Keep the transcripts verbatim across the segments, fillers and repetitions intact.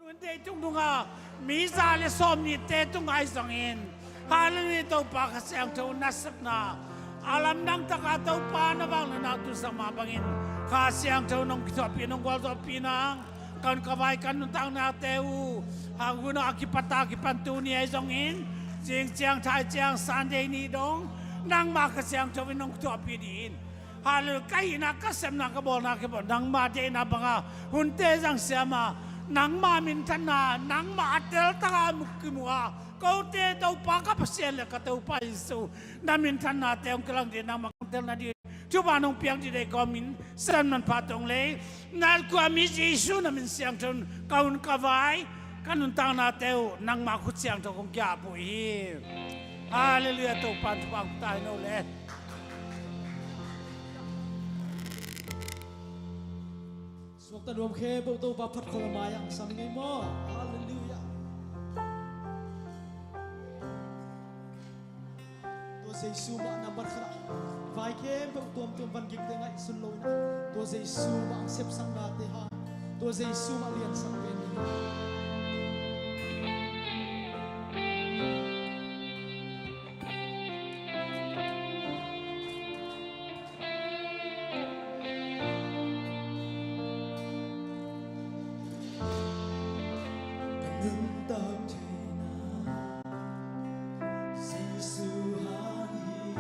Hun dei tung dungah mi za le sawm nihte tungah ahi zongin, Halleluiah, Topa Kha Siangtho nasepna a lamdang taka Topa na vangliatna tun sang mah bangin Kha Siangtho nong kithuahpih, nong gualzawhpih nang. Ka hun ka vai, ka nuntaknate uh a hun a kipata kipan tuni ahi zongin, zing ciang thai ciang Sunday ni dong nangmah Kha Siangtho in nong kithuahpih dih in. Halleluiah. Ka hihna, ka sepna, ka bawlna, ka bawlna, nangmah deihna banga hunte zang siam a, nangmah minthanna, nangmah a teltaka a muk kimu a, kote Topa ka Pasian le ka Topa Jesu na minthannate hong kilang dih, nangmah kong telna dih, thupha nong piak dih deih kawmin Sian manpha tong lei nalkua mi Jesu na min siangtho in ka hun ka vai, ka nuntaknate uh nangmah khut siangtho kong kiaphuh hi. Halleluiah, Topa in thupha hong ta hi no le. Suakta nuam khempeuh Topa phat khol a mai-ah hong sam ngei maw. Halleluiah. Tua Jesu mah nambat khat ah vai khempeuh tuamtuam van gikte ngaihsun lo in ah, tua Jesu mah sepsaknate hang, tua Jesu mah liansak pen ni. Ka nuntak theihna Jesu hang hi,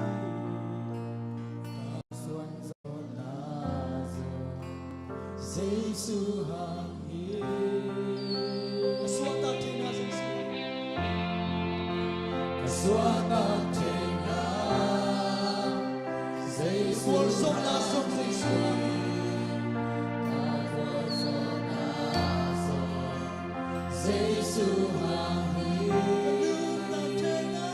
ka suan zawhna zong Jesu hang hi. Ka suahtak theihna Jesu. Ka suahtak theihna Jesu. Ka gualzawhna zong Jesu hang hi. Ka gualzawhna zong Jesu hang hi. Ka nuntak theihna,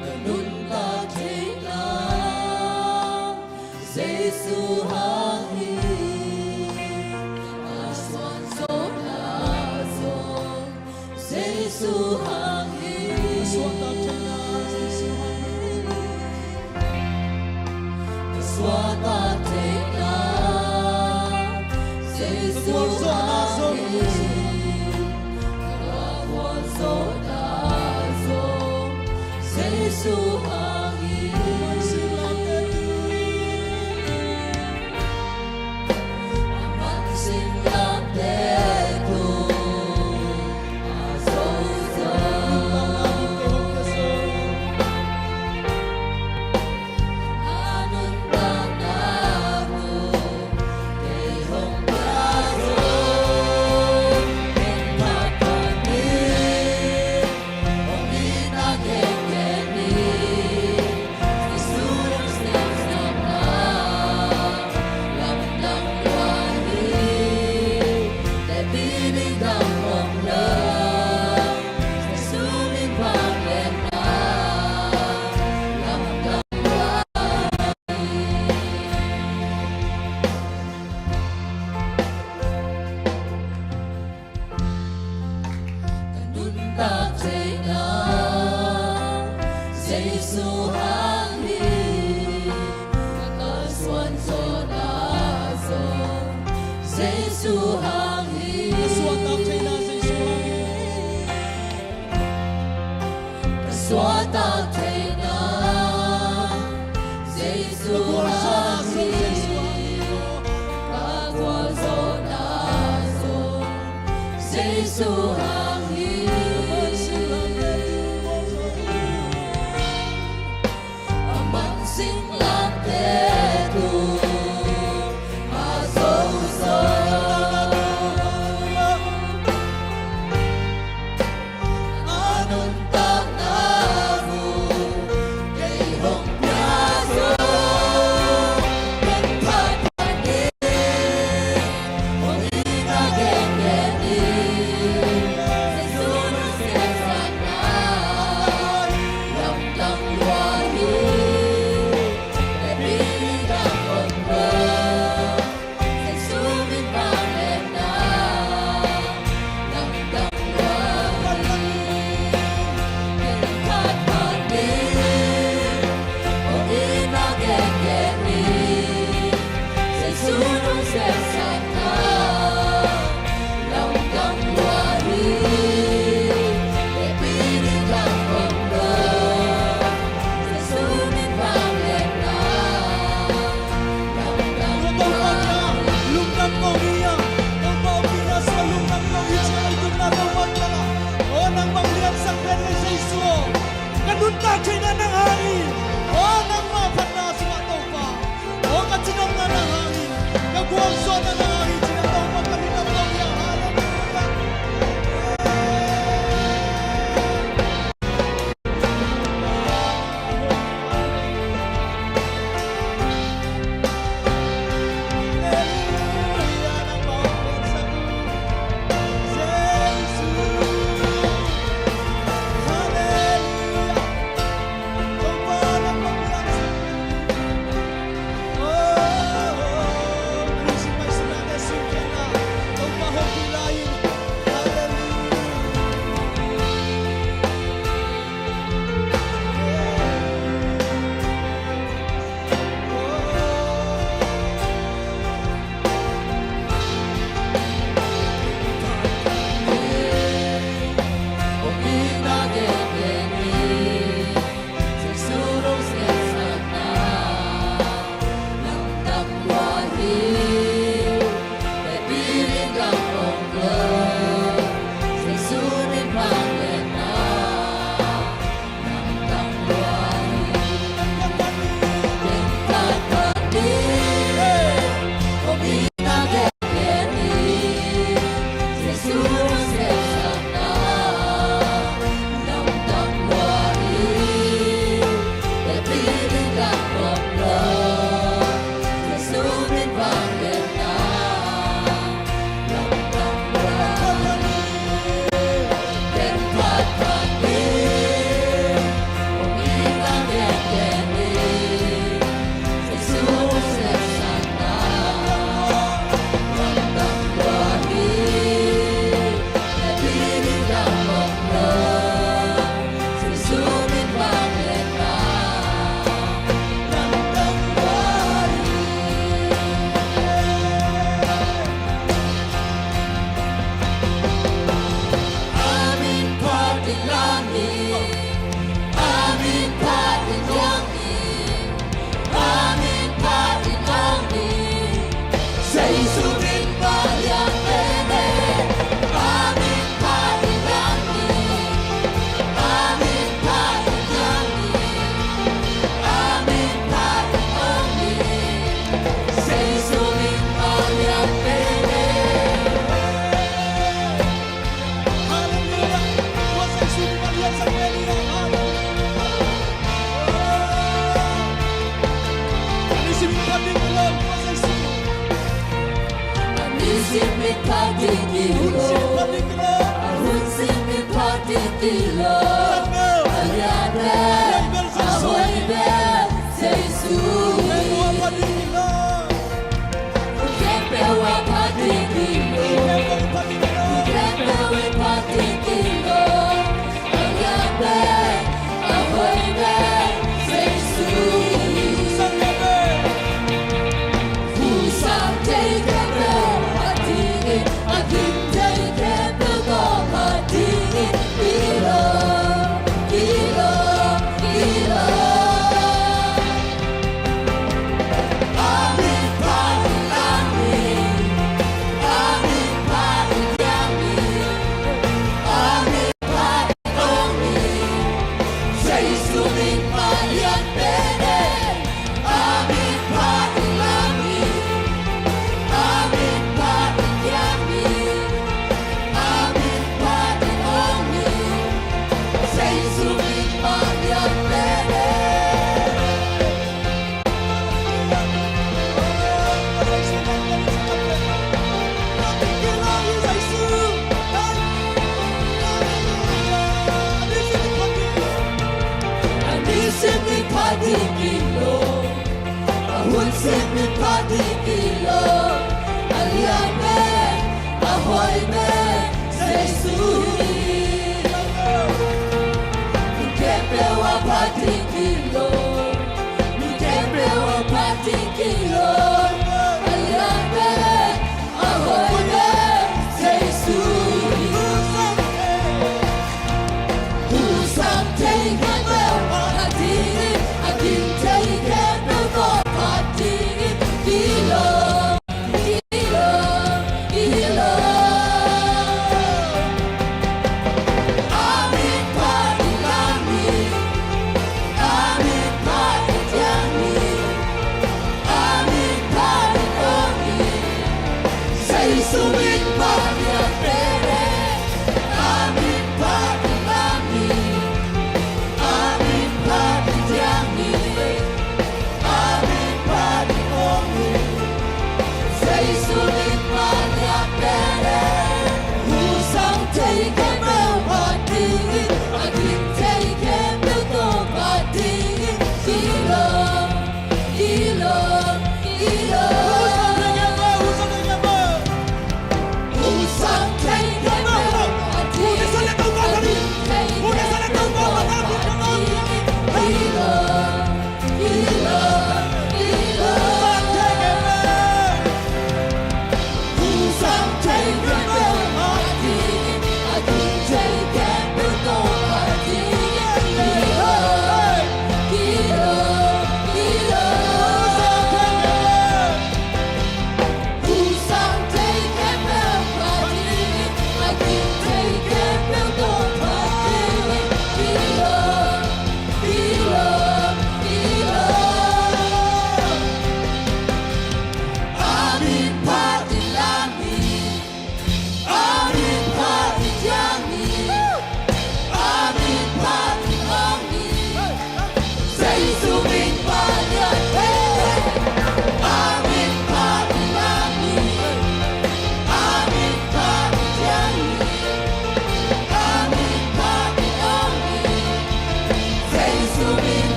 ka nuntak theihna Jesu hang hi. Ka suan zawhna zong Jesu hang hi. Ka suahtak theihna Jesu hang hi. Ka suahtak theihna Jesu hang hi. Ka gualzawhna zong Jesu hang hi. A man singlamteh tung a zo zo. A nuntakna mun kei hong pia zo. Ken phat khat ni. Ka nuntak theihna Jesu hang hi. Ka kalsuan zawhna zong Jesu hang hi. Ka suahtak theihna Jesu hang hi. Ka suahtak theihna Jesu hang hi. Ka gualzawhna zong Jesu hang hi. A man singlamteh tung a zo zo. A nuntakna mun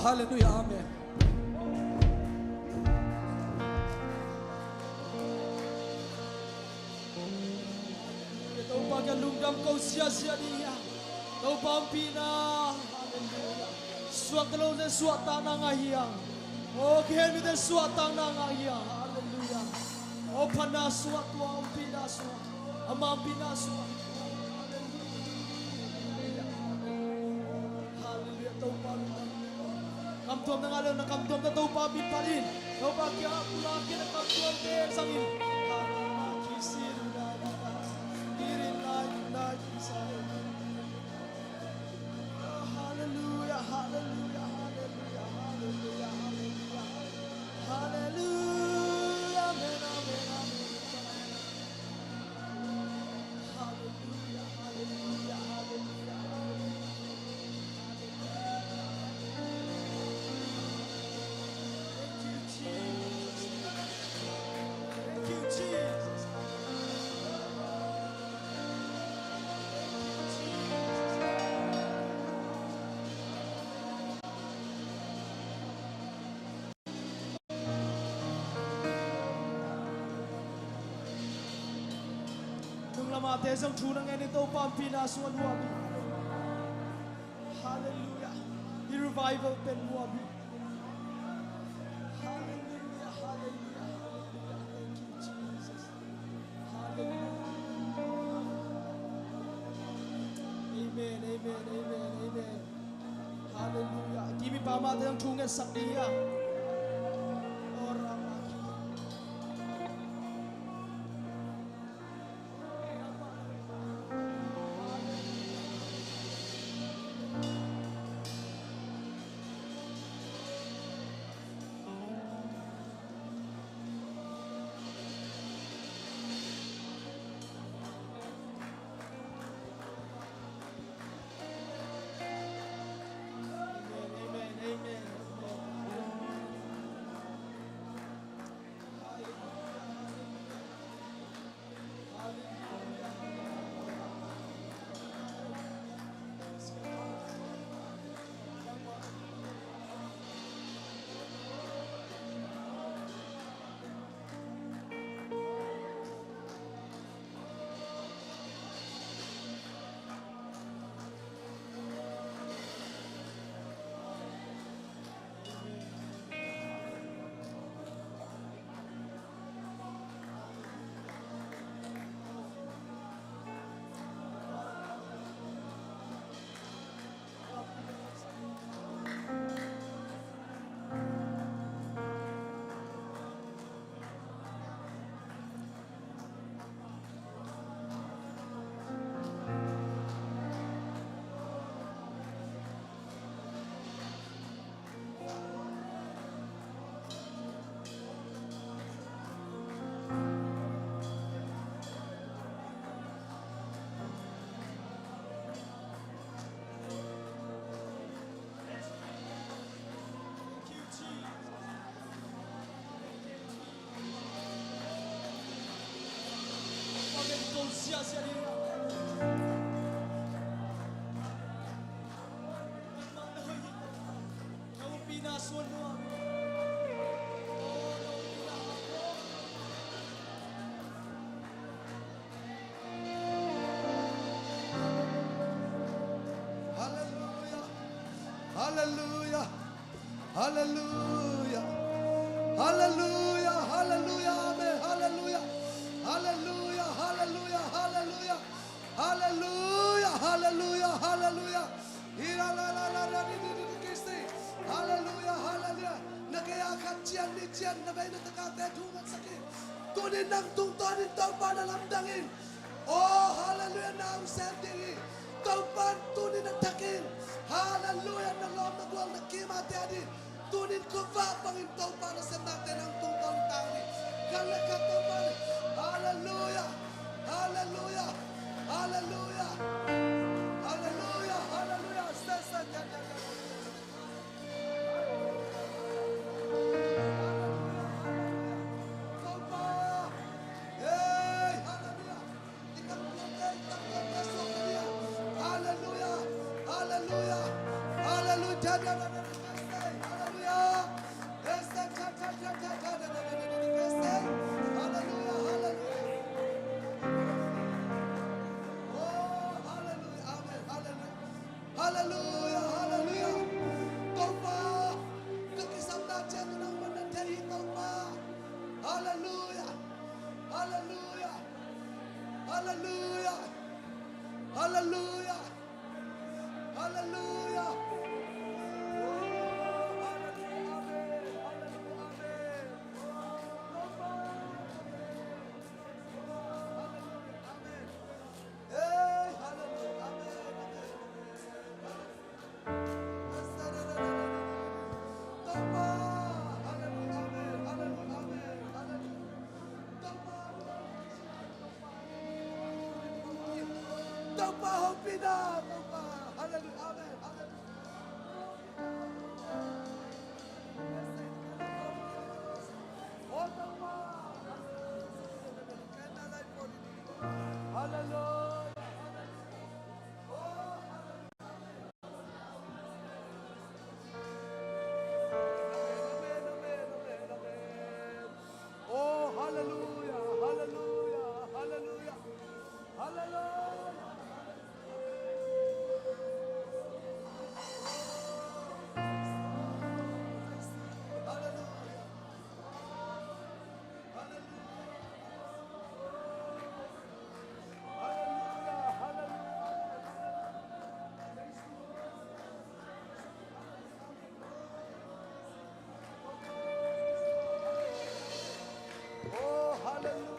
Halleluiah, amen. Topa kiang lungdam ko ziahziah ding hi hang. Topa ompihna. Halleluiah. Suakta lote suahtakna ngah hi hang. O, kihel mite suahtakna ngah hi hang. Halleluiah. O, phatna suah, tua ompihna suah. Ama ompihna suah. Halleluiah. Halleluiah. Topa lungdam. Kamtuamna ngah le na kamtuamna Topa min phat in. Topa kiang pulak in na kamtuamte zang in. Halleluiah, halleluiah, halleluiah, halleluiah, halleluiah, halleluiah. Halleluiah, amen, amen, amen. Halleluiah, halleluiah, halleluiah, halleluiah. Thank you, Jesus. Thank you, Jesus. Nung lamate zong thu na ngen in Topa ompihna sung a nuam hi. Halleluiah. Hih revival pen nuam hi. Halleluiah, halleluiah, halleluiah. Thank you, Jesus. Halleluiah. Amen, amen, amen, amen. Halleluiah. Kimi pa mate zong thu ngetsak ding hi a. Halleluiah. Halleluiah. Halleluiah. Halleluiah. Halleluiah. Amen. Halleluiah. Halleluiah. Halleluiah. Halleluiah. Halleluiah. Halleluiah. Halleluiah. Ira la la la la di di di di kisti. Halleluiah. Halleluiah. Na gei a khat cian, nih cian, na bei na takate thu ngetsak in. Tuni nang tungtawn in Topa na lamdang in. Oh, halleluiah, na hong sem ding hi. Topa in tuni na thak in. Halleluiah, na lawm na gual na kimate ading. Tuni in khuavak bangin Topa na sepnate nang tungtawn tang ding. Khat le khat Topa in. Halleluiah, halleluiah, halleluiah. Halleluiah, halleluiah. Say, say, yeah, yeah, yeah. Halleluiah. Halleluiah. Halleluiah. Halleluiah. Hallelujah. Hallelujah. Hallelujah. Oh, hallelujah. Amen. Hallelujah. Amen. Hallelujah. Amen. Hey, hallelujah. Amen. Amen. Amen. Hallelujah. Amen. Hallelujah. Amen. Hallelujah. Topa hopih in, Topa. Hallelujah. Amen. Hallelujah. Oh, Topa. Hallelujah. Amen, amen, amen, amen. Oh, hallelujah, hallelujah, hallelujah, hallelujah. Oh, hallelujah.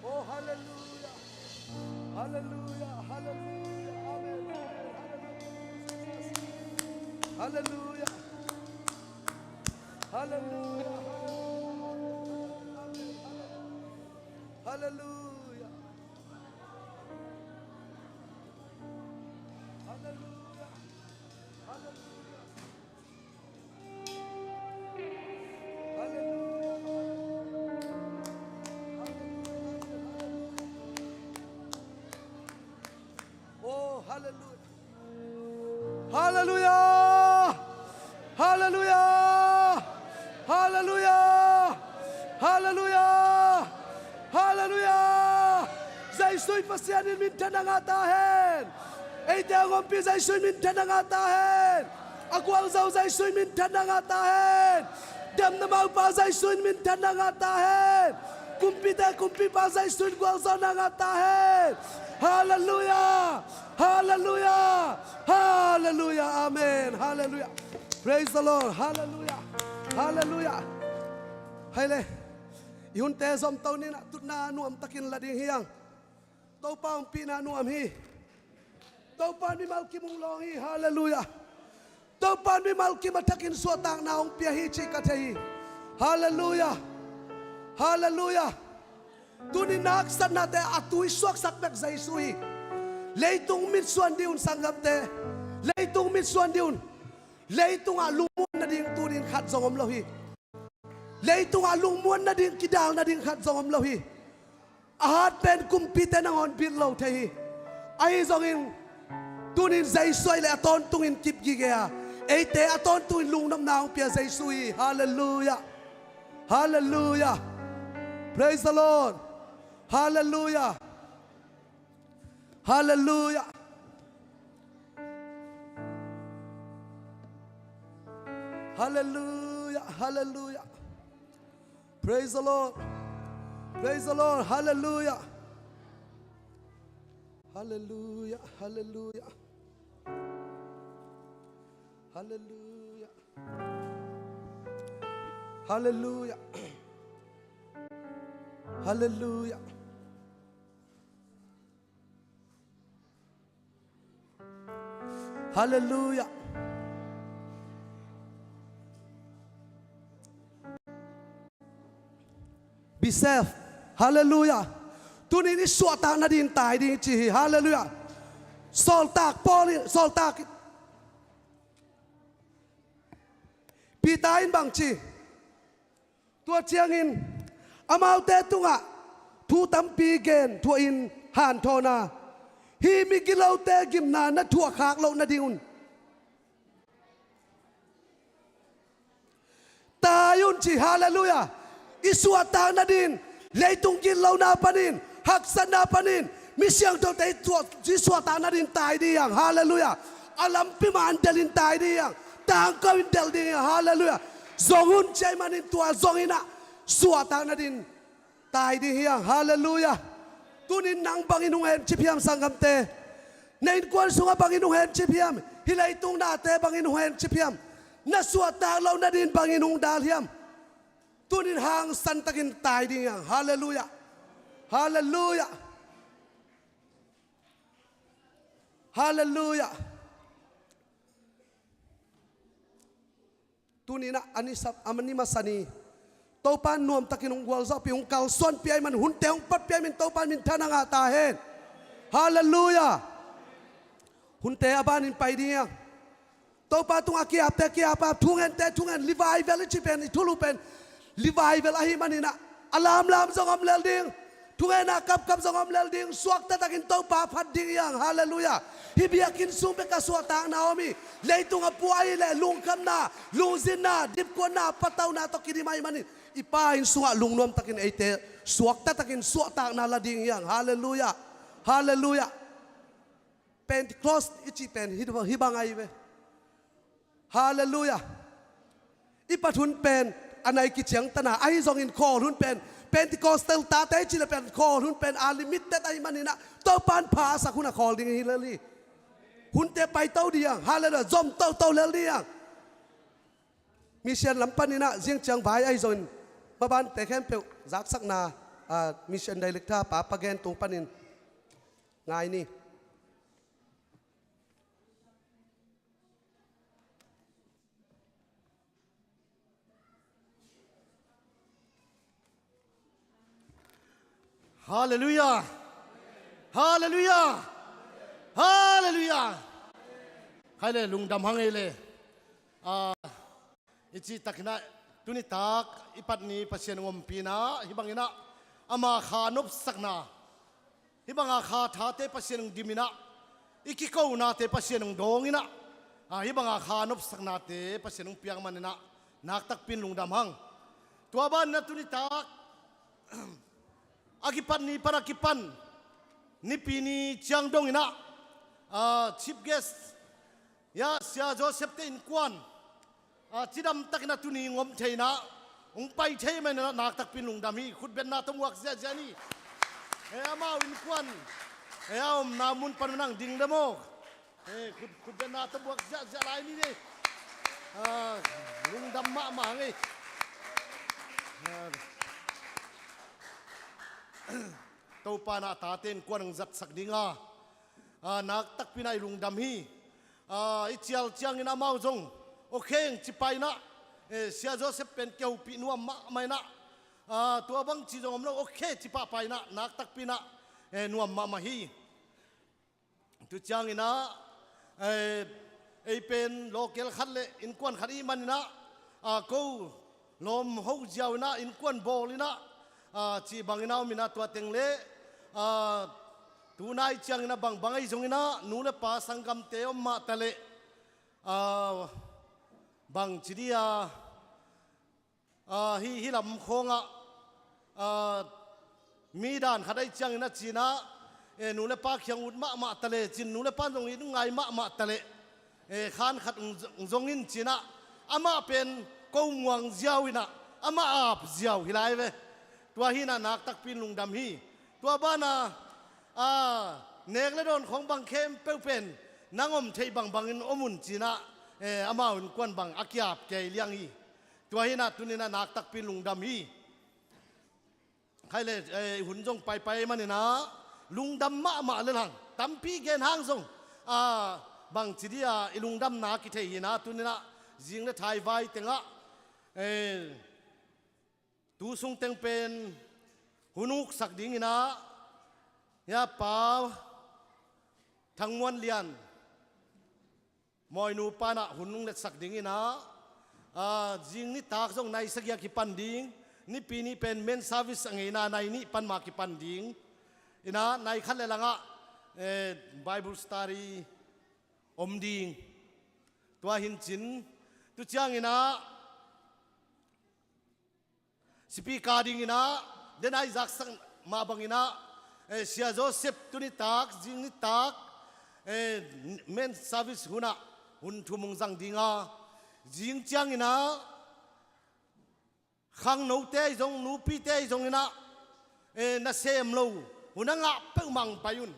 Oh, hallelujah. Hallelujah. Hallelujah. Amen. Hallelujah. Hallelujah. Hallelujah. Hallelujah. Hallelujah. Oh, hallelujah. Hallelujah. Hallelujah. Hallelujah. Hallelujah. Hallelujah. Jesu in Pasian in minthanna ngah ta hen. Eite hong ompih Jesu in minthanna ngah ta hen. A gualzo Jesu in minthanna ngah ta hen. Damna maupa Jesu in minthanna ngah ta hen. Kumpite kumpipa Jesu in gualzawhna ngah ta hen. Hallelujah. Hallelujah. Hallelujah. Amen. Hallelujah. Praise the Lord. Hallelujah. Hallelujah. Hai le. I hunte zom to ni, a tutna nuamtakin la ding hi hang. Topa ompihna nuam hi. Topa in mimal kim hong lawng hi. Hallelujah. Topa in mimal kim a thakin suahtakna hong pia hi cih ka thei hi. Hallelujah. Hallelujah. Tuni na haksatnate a tui suaksak bek Jesu hi. Leitung mitsuan ding un, sanggamte. Leitung mitsuan ding un. Leitungah lungmuan nading tunin khat zong om lo hi. Leitungah lungmuan nading, kidal nading khat zong om lo hi. A hat pen kumpite nangawn bit lo thei hi. Ahi zongin tunin Jesu ahih leh a tawntungin kip gige a, eite a tawntungin lungnopna hong pia Jesu hi. Hallelujah. Hallelujah. Praise the Lord. Hallelujah. Hallelujah. Hallelujah, hallelujah. Praise the Lord. Praise the Lord. Hallelujah. Hallelujah, hallelujah. Hallelujah. Hallelujah. Hallelujah. Hallelujah. Be safe. Hallelujah. Tunin i suahtak nading tai ding ci hi. Hallelujah. Sawltak Paul in, sawltak Peter in bang ci? Tua ciangin amaute tungah thu tampi gen thuahin hanthawn a, hih migilote gimna na thuahkhak loh nadingun tai un ci. Hallelujah. I suahtak nading, leitung gitlohna panin, haksatna panin, mi siangthote i suah, i suahtak nading tai ding hi hang. Hallelujah. A lampi mah in delhin tai ding hi hang. Tangko in delh ding hi hang. Hallelujah. Zong un ci ahih manin tua zong in ah suahtak nading tai ding hi hang. Hallelujah. Tunin nang bangin hong hencip hiam, sanggamte? Na innkuan sungah bangin hong hencip hiam? Hih leitung nate bangin hong hencip hiam? Na suahtak loh nading bangin hong dal hiam? Tunin hangsan takin tai ding hi hang. Hallelujah. Hallelujah. Hallelujah. Tunin ah a ni sa, a ni masa ni Topa nuamtakin hong gualzawhpih, hong kalsuanpih ahih manin, hunte hong pawtpih ahih manin Topa in minthanna ngah ta hen. Hallelujah. Hunte a banin pai ding hi hang. Topa tungah kiapte kiapap, thungente thungen, revival i cih pen, i thulu pen revival ahih manin ah a lamlam zong om lel ding. Thungenna kapkap zong om lel ding. Suakta takin Topa phat ding hi hang. Hallelujah. Hih biakinn sung bek a suahtakna om hi. Leitung a pua ahih leh lungkhamna, lungzinna, dipkuatna, patauhna tawh kidim ahih manin i Pa inn sungah lungnuam takin eite suakta takin suahtakna la ding hi hang. Hallelujah. Hallelujah. Pentecost i cih pen hih, hih bang ahi ve. Hallelujah. I pat hun pen a nai kiciangtan a, ahi zongin khawl hun pen, Pentecostal tate i cih leh pen khawl hun pen unlimited ahih manin ah Topa in pha a sak hun a khawl ding hi lel hi. Hunte paito ding hi hang. Hallelujah. Zom toto lel ding hi hang. Mission lam panin ah zing ciang vai ahi zongin mabante khempeuh zaksakna, ah, mission director pa Pa Gen tung panin ngai ni. Hallelujah. Hallelujah. Hallelujah. Khai le, lungdam hang ei le. Ah, i cih takin ah tuni tak i pat ni Pasian hong ompihna hih bangin ah ama kha nopsakna, hih banga kha thate Pasian hong dim in ah, i kikonate Pasian hong dawng in ah, ah, hih banga kha nopsaknate Pasian hong piak manin ah naktakpi in lungdam hang. Tua banin ah tuni tak a kipat ni pan a kipan Nipi ni ciang dongin ah, ah, chief guest, ya, Sia Joseph te innkuan, ah, cidam takin a tuni hong om thei in ah, hong pai thei manin ah naktakpi in lungdam hi. Khutbetna tawh muak ziahziah ni. Eh, amau innkuan, eh, a omna mun pan nang ding le maw? Eh, khut, khutbetna tawh muak ziahziah lai ni. Ah, lungdam mahmah hang ei. Ah, Topa in ah tate innkuan hong zatsak ding a, ah, naktakpi in ah i lungdam hi. Ah, i cial ciangin amau zong okay hong ci pah in ah, eh, Sia Joseph pen kihopih nuam mahmah in ah, ah, tua bang ci zong om lo, okay ci pahpah in ah naktakpi in ah, eh, nuam mahmah hi. Tu ciangin ah, eh, ei pen local khat le innkuan khat i hih manin ah, ah, ko lawm ho ziau in ah innkuan bawl in ah, ah, cih bangin ah om in ah tua teng le, ah, tunai ciangin ah bangbang ahi zongin ah nu le pa sanggamte om mah ta leh, ah, bang ci dih a, ah, hih, hih lam khawngah, ah, mi dan khat ahi ciangin ah ci in ah, eh, nu le pa kiang ut mahmah ta leh, ci in nu le pa zong it ngai mahmah ta leh, eh, khan khat hong, hong zong in ci in ah, Amah pen ko muang ziau inah, amah ap ziau hi lai ve. Tua hinah naktakpi in lungdam hi. Tua banah, a, nek le dawn khawng bang khempeuh pen nang om theih bangbangin om un cinah, eh, amau innkuan bang a kiap kei liang hi. Tua hinah tuninah naktakpi in lungdam hi. Khai le, eh, hun zong paipai maninah lungdam mahmah le lang tampi gen hang zong, a, bangci dia i lungdamna kithei hinah tuninah zing le thaivai tengah, eh, tu sung teng pen hun uksak dinginah, ya, Pa Thang Muan Lian, Mawinu panah hun nung letsak dinginah, a, zing nitak zong nai sagih a kipan ding, Nipi ni pen men service a ngeina nai nih pan ma kipan ding. Inah nai khat le langah, eh, Bible study om ding. Tua hincin, tu cianginah, Speaker dinginah, den a i zaksak mah banginah, eh, Sia Joseph tunitak, zing nitak, eh, men service hunah hun thum hong zang dinga, zing cianginah, khangnote ahi zong, nupite ahi zonginah, eh, nasem lo hun a ngah peuhmah hong pai un.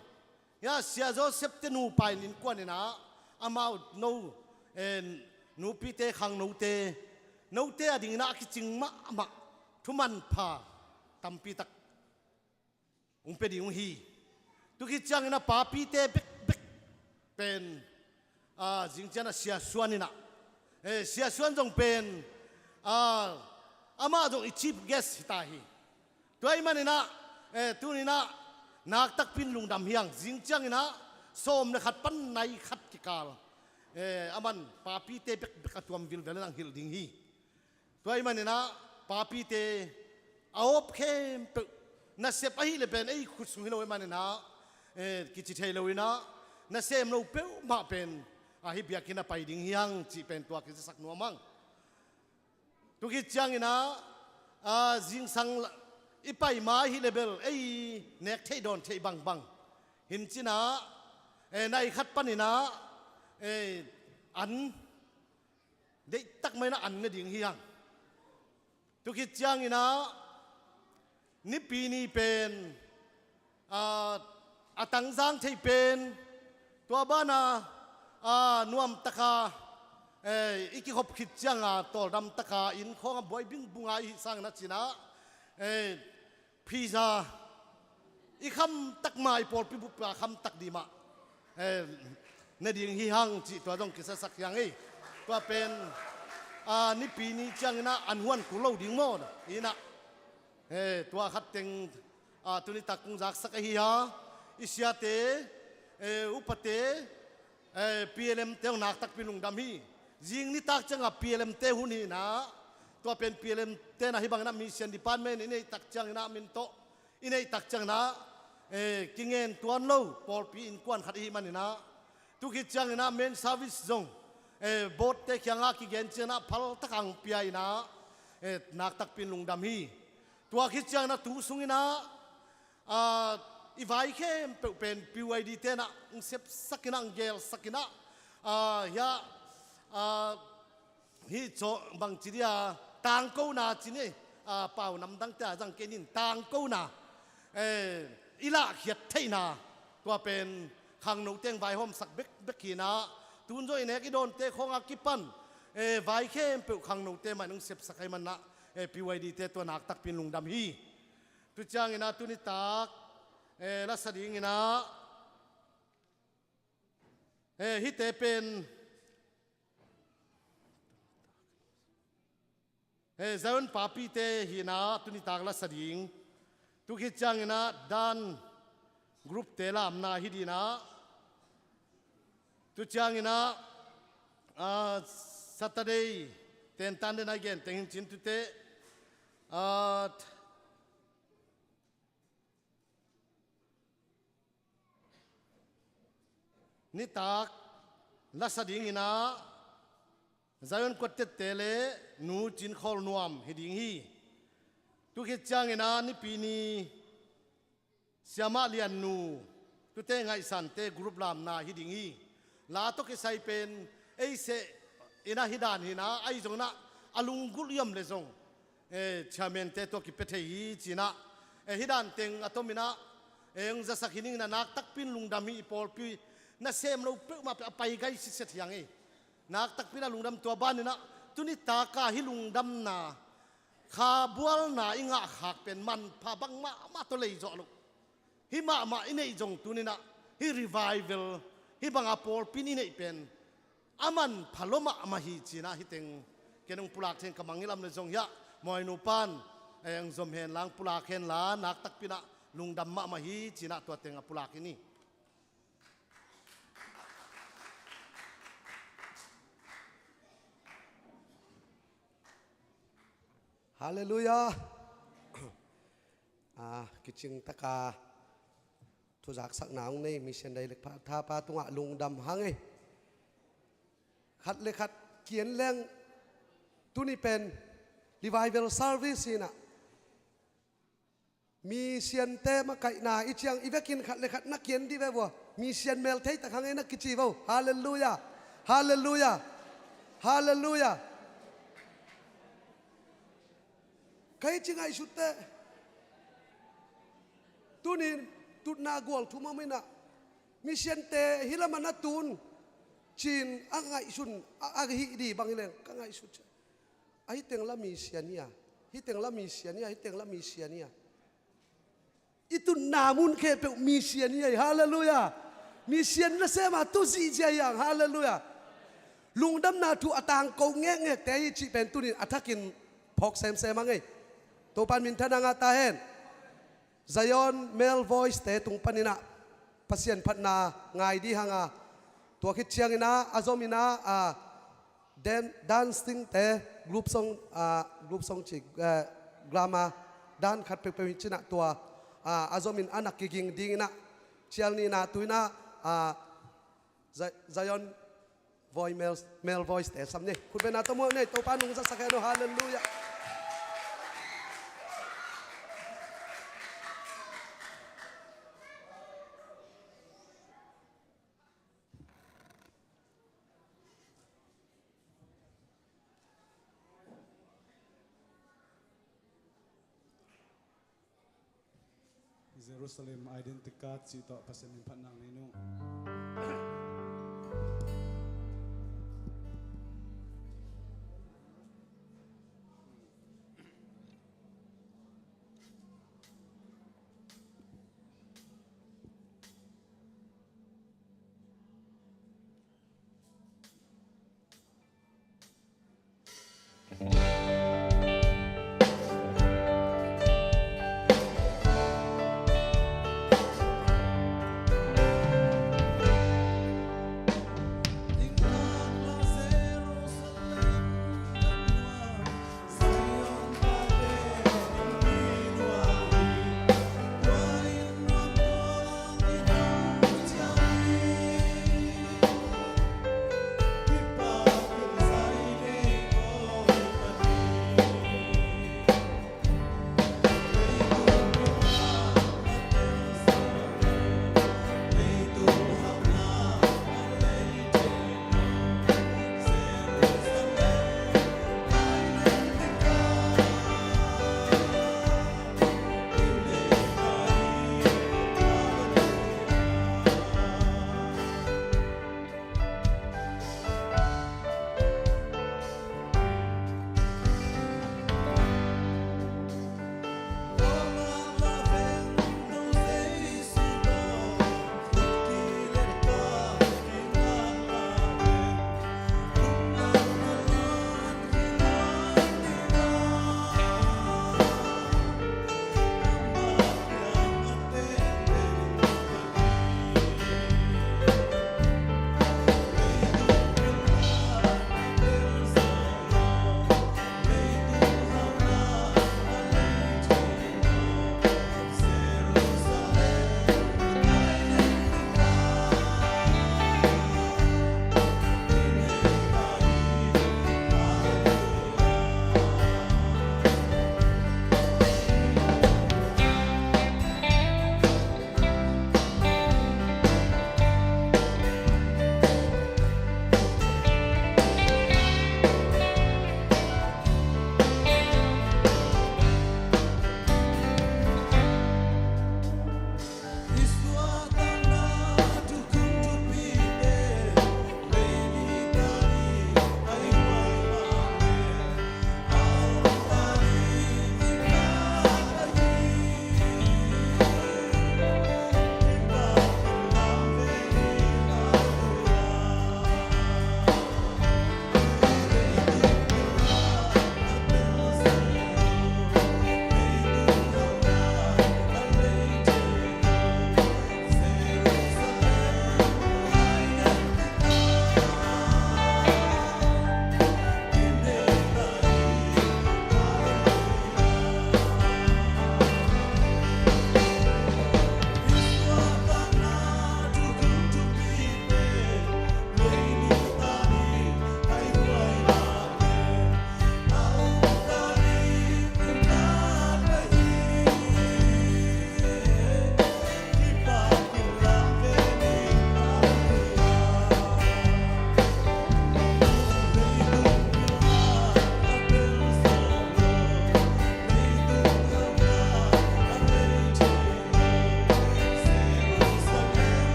Ya, Sia Joseph te nupa in innkuan inah, amau no, eh, nupite, khangnote, note a dinginah a kicing mahmah thumanpha tampitak hong pia ding uh hi. Tu khit cianginah papite bekbek pen, a, zing cianah Sia Suan inah, eh, Sia Suan zong pen, a, amah zong i chief guest hita hi. Tua ahih maninah, eh, tuninah naktakpi in lungdam hi hang. Zing cianginah sawm le khat pan nai khat kikal, eh, aman papite bekbek a tuam vilvel in ang hilh ding hi. Tua ahih maninah papite a awp khempeuh nasep ahih le pen ei khut sung hi lo ahih maninah, eh, kici thei lo inah nasem lo peuhmah pen, a, hih biakinn a pai ding hi hang cih pen tua kizasak nuam hang. Tu khit cianginah, a, zingsang la-, i pai ma ahih le bel ei nek theih dawn theih bangbang hincinah, eh, nai khat paninah, eh, an deihtak mah inah an ne ding hi hang. Tu khit cianginah Nipi ni pen, a, a tangzang thei pen, tua banah, a, nuamtaka, eh, i kikhop khit cianga tawldamtaka inn khawngah buai bingbunga i hih sanginah cinah, eh, pizza i khamtak ma, i pawlpi bup a khamtak dih mah, eh, ne ding hi hang cih tua zong kisasak hi hang ei. Tua pen, a, Nipi ni cianginah an huan kul lo ding maw inah, eh, tua khat teng, a, tunitak kong zaksak ahi ha. I siate, eh, upate, eh, P L M te hong naktakpi lungdam hi. Zing nitak ciangah P L M te hun hinah, tua pen P L M tenah hih banginah Mission Department i neihtak cianginah min tawh i neihtak cianginah, eh, kingen tuan lo pawlpi innkuan khat i hih maninah, tu khit cianginah men service zong, eh, board te kiangah kigen cianginah phaltak hong pia inah, eh, naktakpi in lungdam hi. Tua khit cianginah tu sunginah, a, i vai khempeuh pen P Y D tenah hong sepsak inah, hong gelsak inah, a, hiah, a, hih caw bangci dia tangkona ci ni, a, pau namdangte a zang kei nin tangkona, eh, i lahkhiat theihna, tua pen khangnote hong vaihawmsak bekbek hinah, tun zawh i nek i dawnte khawngah kipan, eh, vai khempeuh khangnote mah in hong sepsak ahih manah, eh, P Y D te tua naktakpi in lungdam hi. Tu cianginah tunitak, eh, lasa dinginah, eh, hihte pen, eh, Zion papite hinah tunitak lasa ding. Tu khit cianginah dan group te lamna hi dinah. Tu cianginah, ah, Saturday tentan den a i gen teng hincin tute, ah, nitak lasa dinginah Zion Quartet te le Nu Cin Khawl Nuam hi ding hi. Tu khit cianginah Nipi ni Siamah Lian Nu, tute ngaihsante group lamna hi ding hi. La tawh kisai pen ei seh Inah hih dan hinah, ahi zong inah a lunggulh i om le zong, eh, chairman-te tawh kipia thei hi cinah, eh, hih dan teng a tom inah, eh, hong zasak hi ning inah, nak takpi in lungdam hi. I pawlpi nasem lo peuhmah peuh a pai gai sitset hi hang ei. Nak takpi inah lungdam. Tua ban inah tuni taka hih lungdamna, kha bualna i ngahkhak pen manpha bang mahmah tawh lei zawh loh. Hih mahmah i neih zong tuni inah, hih revival, hih banga pawlpi in i neih pen a manpha lua mahmah hi cinah, hih teng ken hong pulak thei ing. Ka mangngilh a om le zong hiah, mawinu pan, eh, hong zom hen la, hong pulak hen la, nak takpi inah lungdam mahmah hi cinah tua teng a pulak hi ni. Halleluiah. Ah, kicing taka thuzaksakna hong nei Mission Director pa tungah lungdam hang ei. Khat le khat kian leng, tuni pen revival service hinah, mission-te makaihna i ciang i vekin khat le khat na kian dih ve vua. Mission mel thei tak hang ei na kici vo. Halleluiah. Halleluiah. Halleluiah. Ka hih ci ngaihsutte, tunin tutna gual thum om inah, mission-te hih lamah na tun cin a ngaihsun, a, a hih dih bang hi leng ka ngaihsut ciah, a hih teng la mission hi a, hih teng la mission hi a, hih teng la mission hi a. I tutna mun khempeuh mission hi a, halleluiah. Mission nasem a tu zihziah hi hang, halleluiah. Lungdamna thu a tangko ngekngekte hi cih pen tunin a thakin phawk semsem hang ei. Topa'n minthanna ngah ta hen. Zion Male Voice-te tung paninah Pasian phatna ngai dih hang a, tua khit cianginah a zominah, a, dan-, dancing-te, group song, a, group song ci, eh, drama, dan khat peuhpeuh hi cinah tua, a, a zomin a na kiging dinginah cial nihna tu inah, a, Zi-, Zion Voi Male, Male Voice-te sam ni. Khutbetna tawh muak ni. Topa nungzaksak hen aw. Halleluiah. Jerusalem Identity Card cih tawh Pasian min phatna nei nung.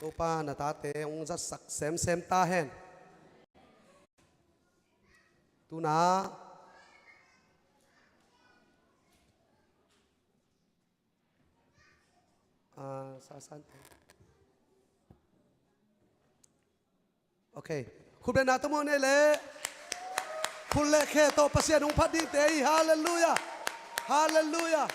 Topa na tate hong zatsak semsem ta hen. Tuna, ah, sasan. Okay. Khut beng na tawm un, ei leh khut leh khe tawh Pasian hong phat dingte hi. Halleluiah. Halleluiah.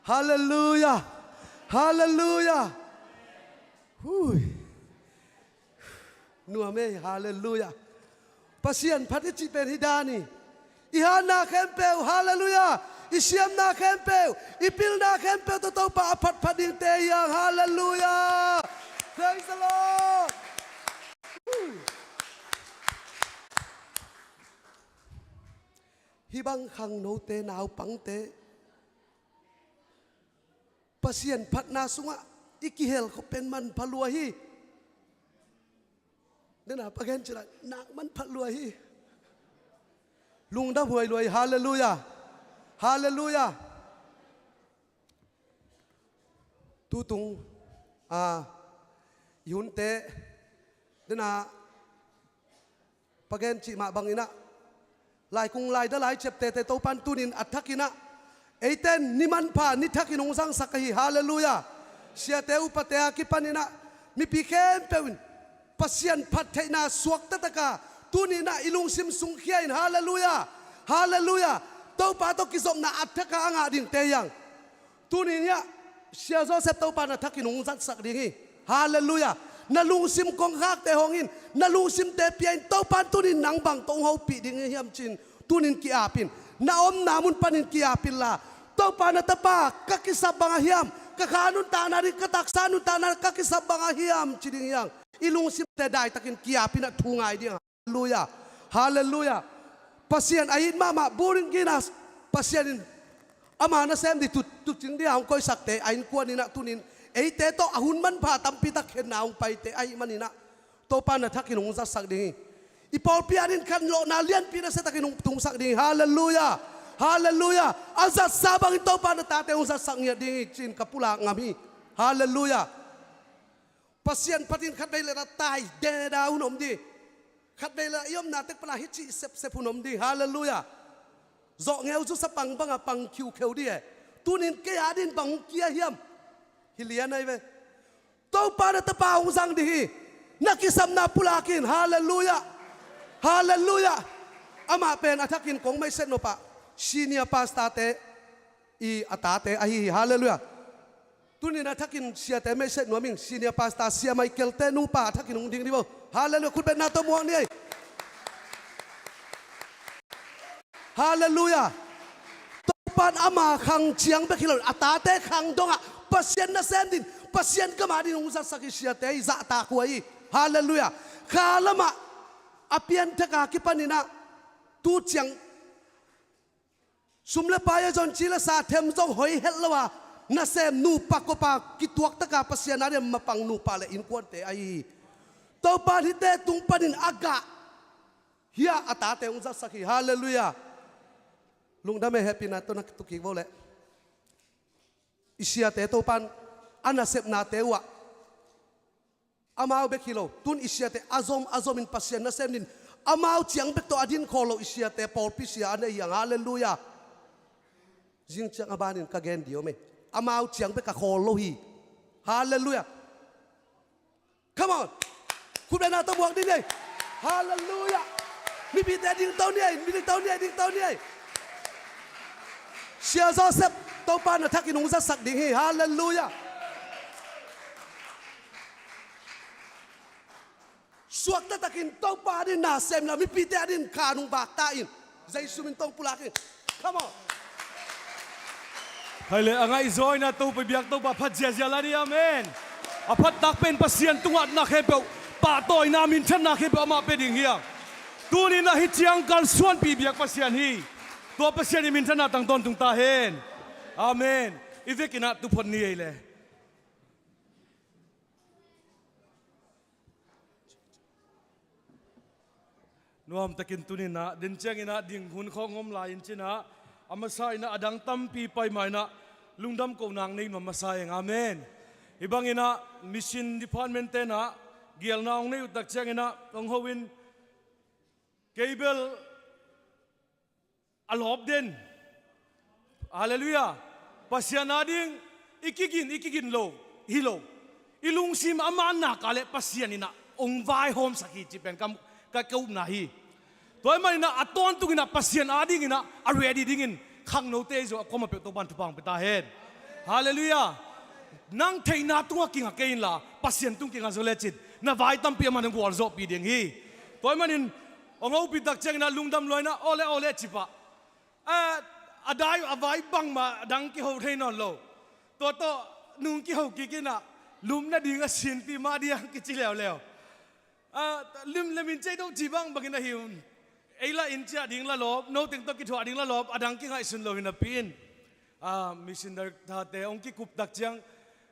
Halleluia. Halleluia. Hui. Nuam ei, halleluia. Pasian phat i cih pen hi dan hi. I hatna khempeuh, halleluia. I siamna khempeuh, i pilna khempeuh tawh Topa a phatphat dingte hi hang, halleluia. Praise the Lord. Hih bang khangnote, naupangte, Pasian phatna sungah i kihel khop pen manpha lua hi. Nena pagen cila nak manpha lua hi. Lungdam huai lua hi. Halleluia. Halleluia. Tutung a i hunte nena pagen cih mah banginah laikung laida lai ciaptete Topan tunin a thakinah eiten ni manpha ni thakin hong zangsak ahi. Halleluia. Siate upate a kipaninah mipi khempeuh in Pasian phattheihna suaktataka tuninah i lungsim sungkhia in. Halleluia. Halleluia. Topa tawh kizopna a thaka a ngah dingte hi hang. Tunin hiah Sia Joseph Topa na thakin hong zatsak ding hi. Halleluia. Na lungsim kongkhakte hong in, na lungsimte pia in, Topa in tunin nang bang tawh hong hopih ding hi hiam cin tunin ki-apin, na omna mun panin ki-apin la, Topa na tapa ka kisap bang a hiam, ka kha nuntakna ding, ka taksa nuntakna ka kisap bang a hiam ci ding hi hang. I lungsimte daitakin ki-apin a thu ngai ding. Halleluia. Halleluia. Pasian a it mahmah buring kina Pasian in ama nasem ding tu, tucing ding a hong koihsakte a innkuan inah tunin eite tawh a hun manpha tampitak khenna hong paite ahih maninah Topa na thakin hong zatsak ding hi. I pawlpi adin khanlawhna lianpi nasiatakin hong tungsak ding hi. Halleluia. Halleluia. A zatsa bangin Topa na tate hong zatsak ngiat ding hi cin ka pulak ngam hi. Halleluia. Pasian phatin khatvei le na tai deda hun om ding. Khatvei le i omna tek pana hi cih sepsep hun om ding. Halleluia. Zawhngeu zu sapang banga pang khiukheu ding e. Tunin kei adin bang hong kia hiam? Hi lian ahi ve. Topa na tapa hong zang ding hi. Na kisapna pulakin. Halleluia. Halleluia. Amah pen a thakin kong maiset nopah senior pastorte i a tate ahi hi. Halleluia. Tunin a thakin siate maiset nuam ing. Senior pastor Sia Michael te nupa a thakin hong ding dih bo. Halleluia. Khutbetna tawh muak ni ei. Halleluia. Topan ama khang ciang bek hi lo a tate khang dongah Pasian nasem din, Pasian gam adin hong zatsak hi. Siate i zahtak huai hi. Halleluia. Kha lamah a pianthaka kipaninah tu ciang sum le pai a zon ci le sa them zong hoi het lo a nasem nupa kopa kituaktaka Pasian adin mapang nupa le innkuante ahi hi. Topan hihte tung panin a gah hiah a tate hong zatsak hi. Halleluia. Lungdam e, hehpihna tawh na tukik vo leh. I siate Topan a nasepnate uhah amau bek hi lo, tun i siate a zom a zomin Pasian nasem din amau ciang bek tawh a din khawl lo i siate pawlpi sia a nei hi hang. Halleluia. Zing ciang a banin ka gen dih om e. Amau ciang bek a khawl lo hi. Halleluia. Come on. Khutbetna tawh muak dih ni ei. Halleluia. Mipite dingto ni ei, mi dingto ni ei, dingto ni ei. Sia Joseph Topa na thakin hong zatsak ding hi. Halleluia. Suakta takin Topa adin na sem la, mipite adin kha nung bak ta in. Jesu min tawh pulak in. Come on. Hai le, a ngaihzawina Topa biak Topa phat ziazia la ni, amen. A phattak pen Pasian tungah na khempeuh pahtawina minthanna khempeuh amah pia ding hi a. Tunin ahi ciang kalsuanpih biak Pasian hi. Tua Pasian i minthanna tang tawntung ta hen. Amen. I vekinah tuphot ni ei le. Nuamtakin tuninah den cianginah ding hun khawng om lai in cinah a masa inah a dang tampi paima inah lungdam kohna ang nei nuam masa eng. Amen. Hih banginah mission department tenah gialna hong nei uh tak cianginah hong ho in kei bel a lawp den. Halleluia. Pasian ading i kigin, i kigin lo hi lo. I lungsim a manna ka le Pasian inah ong vaihawmsak hi ci pen ka, ka, ka upna hi. Tua i maninah a tawntunginah Pasian adinginah a ready dingin khangnote i zo a koma peuh Topan thupha ong pia ta hen. Halleluiah. Nang theihna tungah kingah kei inla, Pasian tung kingah zaw lecin na vai tampi amah nang gualzawhpih ding hi. Tua ahih manin hong hopih tak ciangin ah lungdam lua in ah, awle awle ci pah. A, a dai a vai bangmah a dang kiho thei nawn lo. Tua tawh nung kiho kik in ah, lum nading a sinpi mah ding kici leuleu. A, lim lemin cei deuh ci bangbangin ahi un. Ei lah in ciah ding la lawp, no teng tawh kithuah ding la lawp, a dang kingaihsun lo hi napi in. A, mission director-te hong kikup tak ciang,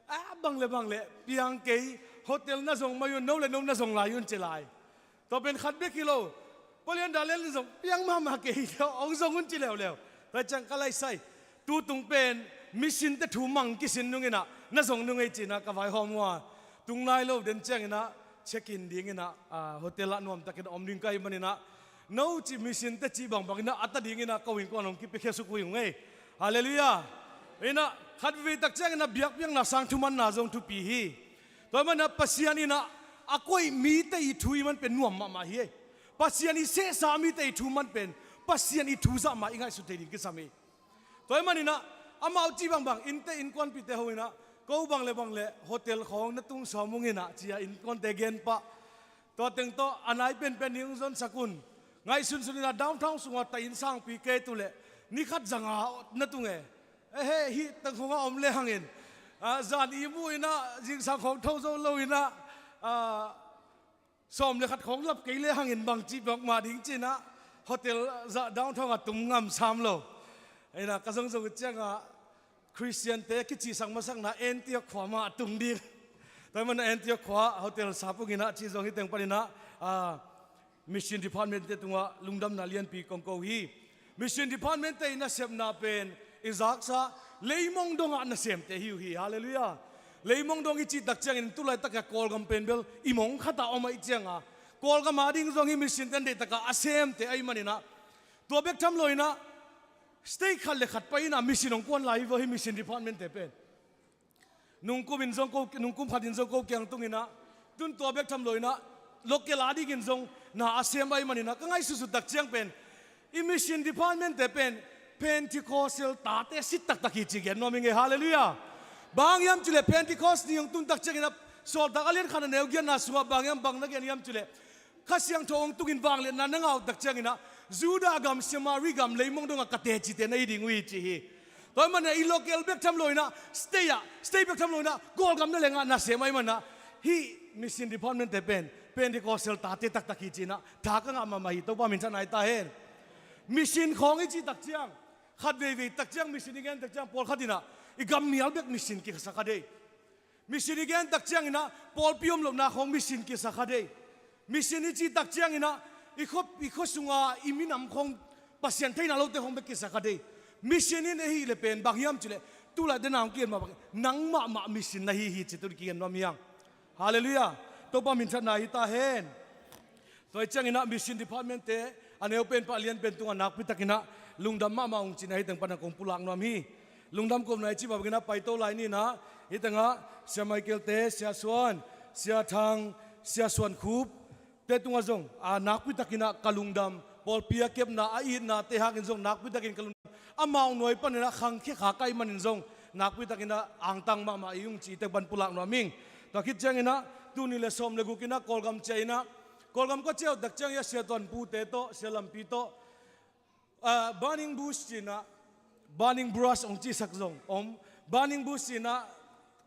a, bang le bang le piang kei, hotel na zong mai un, no le no na zong lai un ci lai. Tua pen khat bek hi lo. Palian Daniel in zong piang mahmah kei hi lo, hong zong un ci leuleu. Tua ciang ka laisai. Tutung pen mission-te thu mang kisin nung in ah, na zong nung ei ci in ah ka vaihawm uh a. Tung nai lo den ciangin ah, check-in dingin ah, a, hotel ah nuamtakin om ding ka hih manin ah, no cih mission-te cih bangbangin ah, a ta dingin ah ko innkuan hong kipiakhia suk uh hi ung ei. Halleluiah. In ah, khat veve tak ciangin ah biakpiakna sang thumanna zong thupi hi. Tua ahih manin ah Pasian in ah a koih mite ii thu ii man pen nuam mahmah hi ei. Pasian ii sehsa mite ii thu man pen Pasian ii thu zah mah i ngaihsut thei ding kisam hi. Tua ahih manin ah amau cih bangbang, innte innkuanpihte ho in ah, ko bang le bang le hotel khawng na tung sawm ung in ah ci-a innkuante gen pah. Tua teng tawh a nai penpen ding hong zonsak un. Ngaihsunsun in ah downtown sungah ta inn sangpi kei tu leh ni khat zanga na tung e. Ehe, hih teng khawngah om le hangin, a, zan ihmu in ah zingsang khawng tho zo lo in ah, a, sawm le khat khawng lap kei le hangin bangci bawk mah ding ci in ah hotel zah downtown ah tum ngam sam lo. In ah ka zong zong uh ciangah Khristiante kicihsak masakna Antioch khua mah a tung ding. Tua ahih manin Antioch khua hotel sap ung in ah cih zong hi teng panin ah, a, mission department-te tungah lungdamna lianpi kong ko hi. Mission department-te ii nasepna pen i zaksa leimong dongah nasemte hi uh hi. Halleluiah. Leimong dong i cih tak ciangin tulaitak a Kawlgam pen bel i mong khatah om ahih ciangin, Kawlgam a ding zong hih mission-te in deihtak a a semte ahih manin ah, tua bek tham lo in ah state khat le khat pai in ah mission hong kuan lai hi vaw, hih mission department-te pen. Nungkum in zong ko, nungkum khat in zong ko kiang tung in ah, tun tua bek tham lo in ah, local a dingin zong na a sem ahih manin ah, ka ngaihsutsut tak ciang pen i mission department-te pen Pentecostal tate sit taktak hi ci gen nuam ing ei. Halleluiah. Bang hang hiam cih leh Pentecost ni hong tun tak ciangin ah, Sawltak a lian khat a neu giatna sungah bang hiam, bang na gen hiam cih leh, Kha Siangtho hong tungin vangliatna na ngah uh tak ciangin ah, Judah gam, Samari gam, leimong dongah ka tecite na hi ding uh hi ci hi. Tua ahih manin ah i local bek tham lo in ah, state ah, state bek tham lo in ah, Kawlgam na lengah nasem ahih manin ah, hih mission department-te pen Pentecostal tate taktak hi ci in ah, tha ka ngah mahmah hi. Topa minthanna hi ta hen. Mission khawng i cih tak ciang, khat veivei tak ciang, mission i gen tak ciang, pawlkhat in ah i gam mial bek mission kisa kha dei. Mission i gen tak ciangin ah, pawlpi om lohna khawng mission kisa kha dei. Mission i cih tak ciangin ah, i khua, i khua sunga i minam khawng, Pasian theihna lote khawng bek kisa kha dei. Mission in ahih leh pen bang hiam cih leh, tulai dena hong kigen mah bang, nang mahmah mission na hi hi ci tu kigen nuam hi hang. Halleluiah. Topa minthanna hi ta hen. Tua ahih ciangin ah mission department-te a neu pen pah a lian pen tungah nakpi takin ah lungdam mahmah ung ci-in ah hih teng pan ah kong pulak nuam hi. Lungdam kohna i cih mah bangin ah paito lai ni in ah, hih tengah Sia Michael-te, Sia Suan, Sia Thang, Sia Suan Khup-te tungah zong, a, nakpi takin ah ka lungdam, pawlpi a kepna, a itnate hangin zong nakpi takin ka lungdam. Amau nuai panin ah khangkhia kha ka hih manin zong nakpi takin ah angtang mahmah i hi ung ci-in hih teng pan pulak nuam ing. Tua khit ciangin ah tuni le sawm le guk in ah Kawlgam ciah in ah, Kawlgam ka ciah uh tak ciang hi a, Sia Tuan Pu-te tawh, Sia Lampi tawh, ah, burning bush ci-in ah, burning brush hong cihsak zong om, burning bush ci-in ah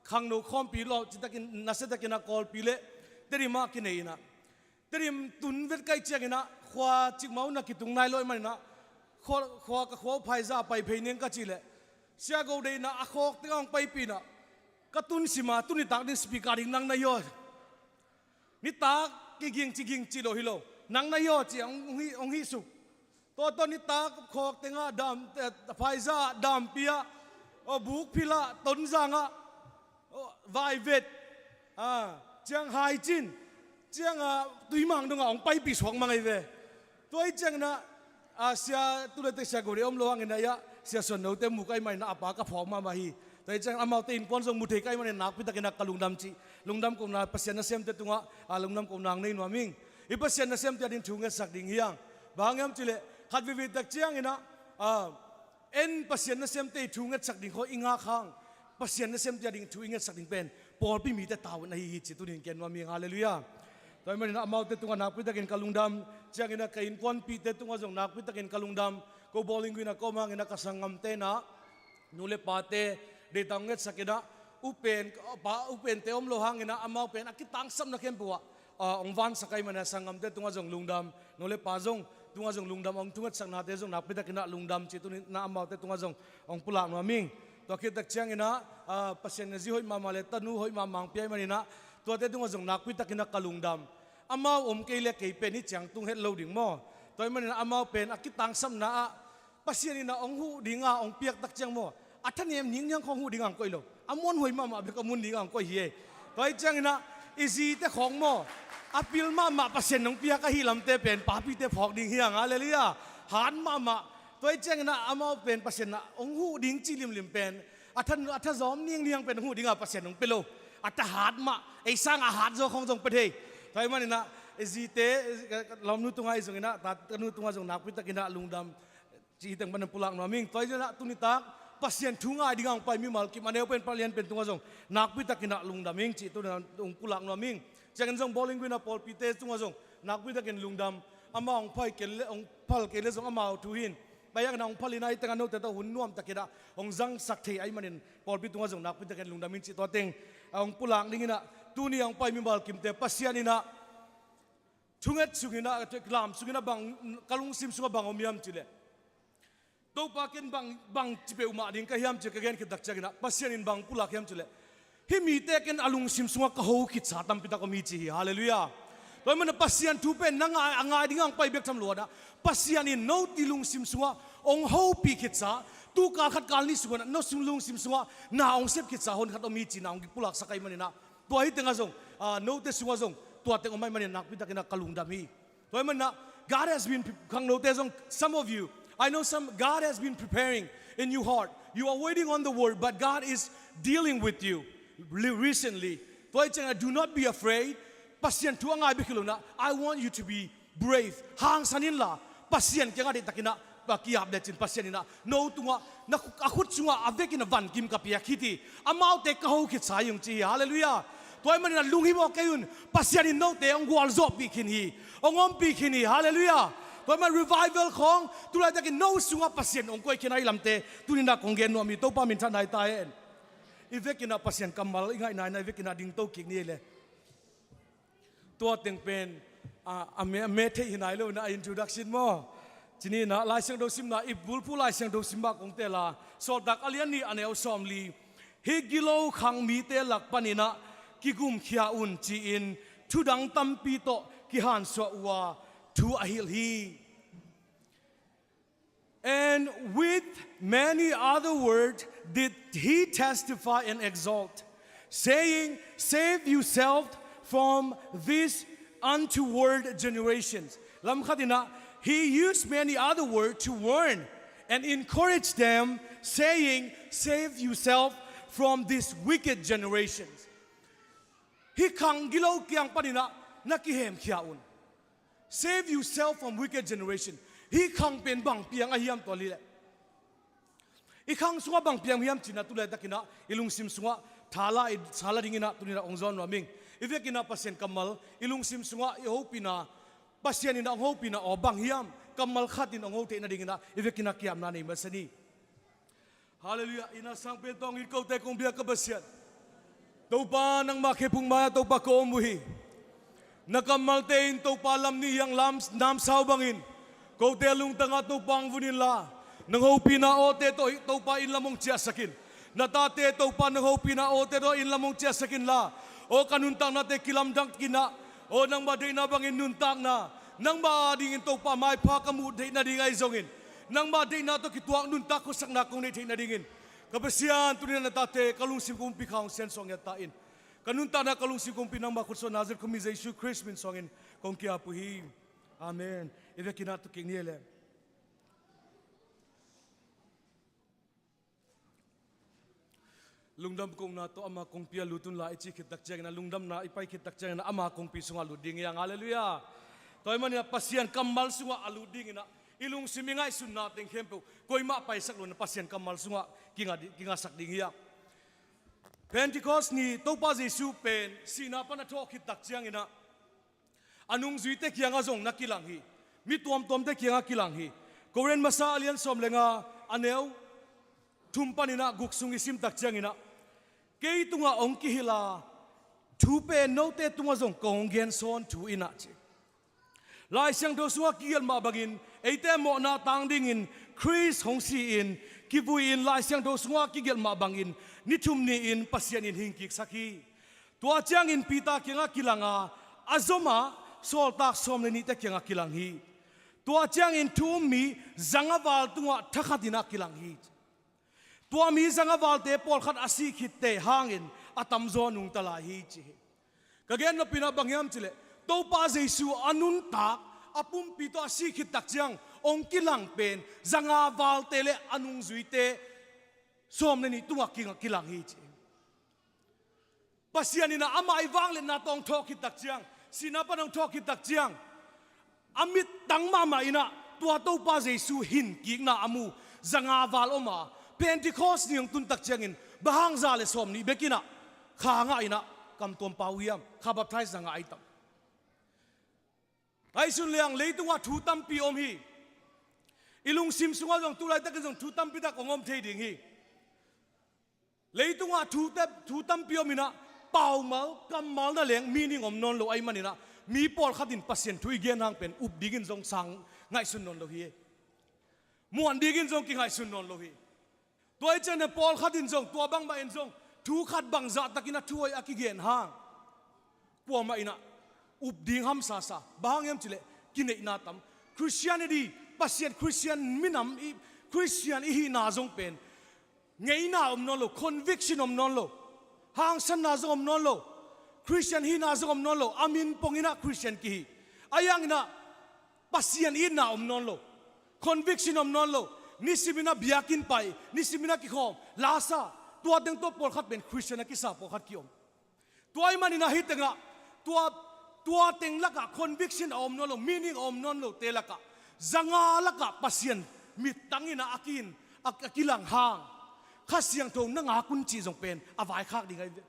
khangno khawmpi lawh citakin, nasia takin ah Kawlpi le Tedim ah kinei in ah, Tedim tun vet ka hih ciangin ah, khua cikmah uh na kitung nai lo ahih manin ah, khua, khua, ka khua uh phaizah pai phei ning ka cih leh, Sia Go deihna a khawk tengah hong paipih in ah, ka tun sim a, tuni tak ding speaker ding nang na hi aw. Nitak kiging ci ging ci lo hi lo. Nang na hi aw ci hong, hong hih, hong hih suk. Tua tawh nitak khawk tengah dam, eh, phaizah ah, dampi ah, aw, bukphil ah, Tonzang ah, aw, vaivet, ah, ciang haicin, ciang, ah, tuimang dongah hong paipih suak mang ahi ve. Tua ahih ciangin ah, a, Sia, tu le teh Sia Go deih om lo hangin ah, Sia Suan Note mu ka hih manin ah a pa ka phawk mahmah hi. Tua ahih ciangin amaute innkuan zong mu thei ka hih manin nakpi takin ah ka lungdam cih, lungdam kohna, Pasian nasemte tungah, a, lungdam kohna hong nei nuam ing. I Pasian nasemte ading thu ngetsak ding hi hang. Bang hang hiam cih leh, khat veivei tak ciangin ah, a, en Pasian nasemte ii thu ngetsak ding khawng i ngak hang, Pasian nasemte ading thu i ngetsak ding pen pawlpi mite tavuan ahi hi ci tunin gen nuam hi. Halleluiah. Tua ahih manin amaute tungah nakpitakin ka lungdam, ciangin ah ka innkuanpihte tungah zong nakpitakin ka lungdam. Ko bowling green ah ka om hangin ah ka sanggamte in ah, nu le pate deihtak hong ngetsak in ah, u pen, pa, u pente om lo hangin ah amau pen a kitangsapna khempeuh ah, ah, hong vansak ahih manin ah sanggamte tungah zong lungdam, nu le pa zong tungah zong lungdam, hong thungetsaknate zong nakpitakin ah lungdam cih tunin ah amaute tungah zong hong pulak nuam ing. Tua khit tak ciangin ah, ah, Pasian in ah zi hoih mahmah le tanu hoih mahmah hong pia ahih manin ah tuate tungah zong nakpitakin ah ka lungdam. Amau om kei le kei pen hih ciang tung het lo ding maw. Tua ahih manin ah amau pen a kitangsapna ah Pasian in ah hong huh ding a hong piak tak ciang maw, a thanem ningniang khawng huh ding a hong koih lo, a muanhuai mahmah bek a mun ding a hong koih hi ei. Tua ahih ciangin ah i zite khawng maw, a pil mahmah Pasian in hong piak ahih lamte pen papite phawk ding hi hang. Halleluiah. Hat mahmah. Tua ahih ciangin ah amau pen Pasian in ah hong huh ding cih limlim pen a tha, a tha zawm ningniang pen hong huh ding a Pasian in hong pia lo. A tha hat mah, ei sang a hat zaw khawng zong pia thei. Tua ahih manin ah i zite, lawmnu tungah ahi zongin ah, tanu tungah zong nakpitakin ah lungdam cih teng pan hong pulak nuam ing. Tua ahih ciangin ah tuni tak Pasian thu ngai ding a hong pai mimal kim a neu pen, palian pen tungah zong nakpitakin ah lungdam ing cih tuni hong pulak nuam ing. Ciangin zong bowling green ah pawlpite tungah zong nakpitakin lungdam. Amau hong phal kei le, hong phal kei le zong amau thu hi in, pai hangin ah hong phal in ah hih teng ah note tawh hun nuamtakin ah hong zangsak thei ahih manin pawlpi tungah zong nakpitakin lungdam ing cih tua teng ah hong pulak dingin ah, tuni a hong pai mimal kimte Pasian in ah thunget sungin ah, lam sungin ah bang, ka lungsim sungah bang om hiam cih leh, Topa, ken bang, bangci peuhmah ding ka hiam ci-a ka gen khit tak ciangin ah Pasian in bang pulak hiam cih leh, hih mite ken a lungsim sungah ka ho khitsa tampi tak om hi ci hi. Halleluiah. Tua ahih manin ah Pasian thu pen na ngai, a ngai ding a hong pai bek tham lo in ah, Pasian in no i lungsim sungah hong hopih khitsa, tu kal khat kal nih sungah na, no sung lungsim sungah na hong sep khitsa hon khat om hi ci-in ah hong kipulaksak ahih manin ah, tua hih teng ah zong, ah, note sungah zong tua teng om ahih manin nakpi takin ah ka lungdam hi. Tua ahih manin ah, God has been pre-, khangnote zong, some of you, I know some, God has been preparing in your heart. You are waiting on the word, but God is dealing with you re-, recently. Tua ahih ciangin ah, do not be afraid. Pasian thu a ngai bek hi lo in ah, I want you to be brave. Hangsan inla, Pasian kiangah deihtakin ah, a ki-ap lecin Pasian in ah no tungah, na khu-, a khut sungah a vekin ah van kim ka piak hi, ci. Amaute ka ho khitsa hi ung ci hi. Halleluiah. Tua ahih manin ah lunghimawh kei un. Pasian in note hong gualzawhpih khin hi. Hong ompih khin hi. Halleluiah. Tua ahih manin revival khawng tu laitakin no sungah Pasian hong koih khin ahih lamte tuni-in ah kong gen nuam hi. Topa minthanna hi ta hen. I vekin ah Pasian kammal i ngaihna in ah i vekin ah dingto kik ni ei le. Tua teng pen, a, a me, a me theih hi nai lo in ah, a introduction maw. Ci ni in ah, Lai Siangtho simna, i bulphuh Lai Siangtho sim mah kong teel a, Sawltak a lian nih a neu sawmli. Hih gilo khang mite lak panin ah kigumkhia un ci-in thudang tampi tawh kihanthawn uh a, thu a hilh hi. And with many other words did he testify and exhort, saying, "Save yourself from this untoward generations." Lam khat in ah, he used many other words to warn and encourage them, saying, "Save yourself from this wicked generations." Hih khang gilo kiang panin ah na kihemkhia un. "Save yourself from wicked generation." Hih khang pen bang piang ahi hiam, tua leh i khang sungah bang piang hiam ci-in ah tu laitakin ah i lungsim sungah thala i, thala dingin ah tuni-in ah hong zawn nuam ing. I vekin ah Pasian kammal i lungsim sungah i hopihna, Pasian in ah hong hopihna aw bang hiam, kammal khat in hong ho theih nadingin ah i vekin ah ki-apna nei masa ni. Halleluiah. Inn a sang pen tawh hong it kote kong biak ka Pasian, Topa, nangmah khephung mai-ah Topa ka om uh hi. Na kammalte in Topa, lam nih hiang lam, namsau bangin kote lungtang ah Topa hong vun inla, nang hopihna awte tawh Topa inn lam hong ciahsak in. Na tate Topa, nang hopihna awte tawh inn lam hong ciahsak inla, aw ka nuntaknate kilamdang kik in ah, aw nangmah deihna bangin nuntakna, nangmah dingin Topa maipha ka muh theih nading ahi zongin, nangmah deihna tawh kituak nuntak khuasakna kong neih theih nadingin, ka Pasian, tuni-in ah na tate ka lungsim kong umpi kha, hong siansuah ngiat ta in. Ka nuntakna ka lungsim kong umpi nangmah khut sungah Nazareth khuami Jesu Khrist min suangin kong ki-ap uh hi. Amen. I vekin ah tu kik ni ei le. Lungdam kohna tawh ama kongpi ah lut unla i cih khit tak ciangin ah, lungdamna i pai khit tak ciangin ah ama kongpi sungah lut ding hi hang. Halleluiah. Tua ahih manin ah Pasian kammal sungah a lut dingin ah i lungsim i ngaihsutna teng khempeuh koimah paisak lo-in ah Pasian kammal sungah kinga di-, kingasak ding hi hang. Pentecost ni Topa Jesu pen sihna pan a thawh khit tak cianginah a nungzuite kiangah zong na kilang hi. Mi tuamtuamte kiangah kilang hi. Korin masa a lian sawm le nga, a neu thum paninah guk sung i sim tak cianginah, kei tungah hong kihilh a, thu pen note tungah zong kong gensawn thu inah ci. Lai Siangtho sungah kigelh mah bangin eite mawhna tang dingin Khrist hong si-in, kivui-in Lai Siangtho sungah kigelh mah bangin ni thum ni-in Pasian in hingkiksak hi. Tua ciangin Peter kiangah kilang a, a zomah sawltak sawm le nihte kiangah kilang hi. Tua ciangin thu um mi zanga val tungah thakhatinah kilang hi. Tua mi zanga valte pawlkhat a sih khitte hangin a tamzaw nungta lai hi ci hi. Ka gen nopinah bang hiam cileh, Topa Jesu a nuntak a pumpi tawh a sih khit tak ciang hong kilang pen zanga valte le a nungzuite sawm le nih tungah kilang hi ci hi. Pasian inah amah i vangliatna tawh hong thawh khit tak ciang, sihna pan hong thawh khit tak ciang, a mittang mahmah inah tua Topa Jesu hinkikna a mu zanga val om a, Pentecost ni hong tun tak ciangin bang hang za le sawm nih bek inah kha ngah inah kam tuam pau hiam, kha baptize na ngah ai tam. Ngaihsun leng leitungah thu tampi om hi. I lungsim sungah zong tu laitakin zong thu tampi tak hong om thei ding hi. Leitungah thu te, thu tampi om inah, paumal kammal na leng meaning om nawn lo ahih maninah, mi pawlkhat in Pasian thu i gen hang pen up dingin zong sang ngaihsun nawn lo hi. Muan dingin zong kingaihsun nawn lo hi. Tua i ciangin pawlkhat in zong, tua bangmah in zong thu khat bangzah takin a thuhoih a kigen hang kuamah inah up ding hamsasa. Bang hang hiam cileh, kineihna tam. Christianity, Pasian Christian minam i, Christian i hihna zong pen ngeina om nawn lo, conviction om nawn lo, hangsanna zong om nawn lo, Christian hihna zong om nawn lo, a min pong inah Christian kihi. A yang inah Pasian itna om nawn lo, conviction om nawn lo, nisim inah biakinn pai, nisim inah kikhawm, lasa, tua teng tawh pawlkhat pen Christian a kisa pawlkhat ki-om. Tua ahih maninah hih tengah, tua, tua teng lakah conviction a om nawn lo, meaning a om nawn lote lakah, zanga lakah Pasian mittang inah a kihin, a, a kilang hang, Kha Siangtho na ngak un cih zong pen a vaikhak ding ahi ve.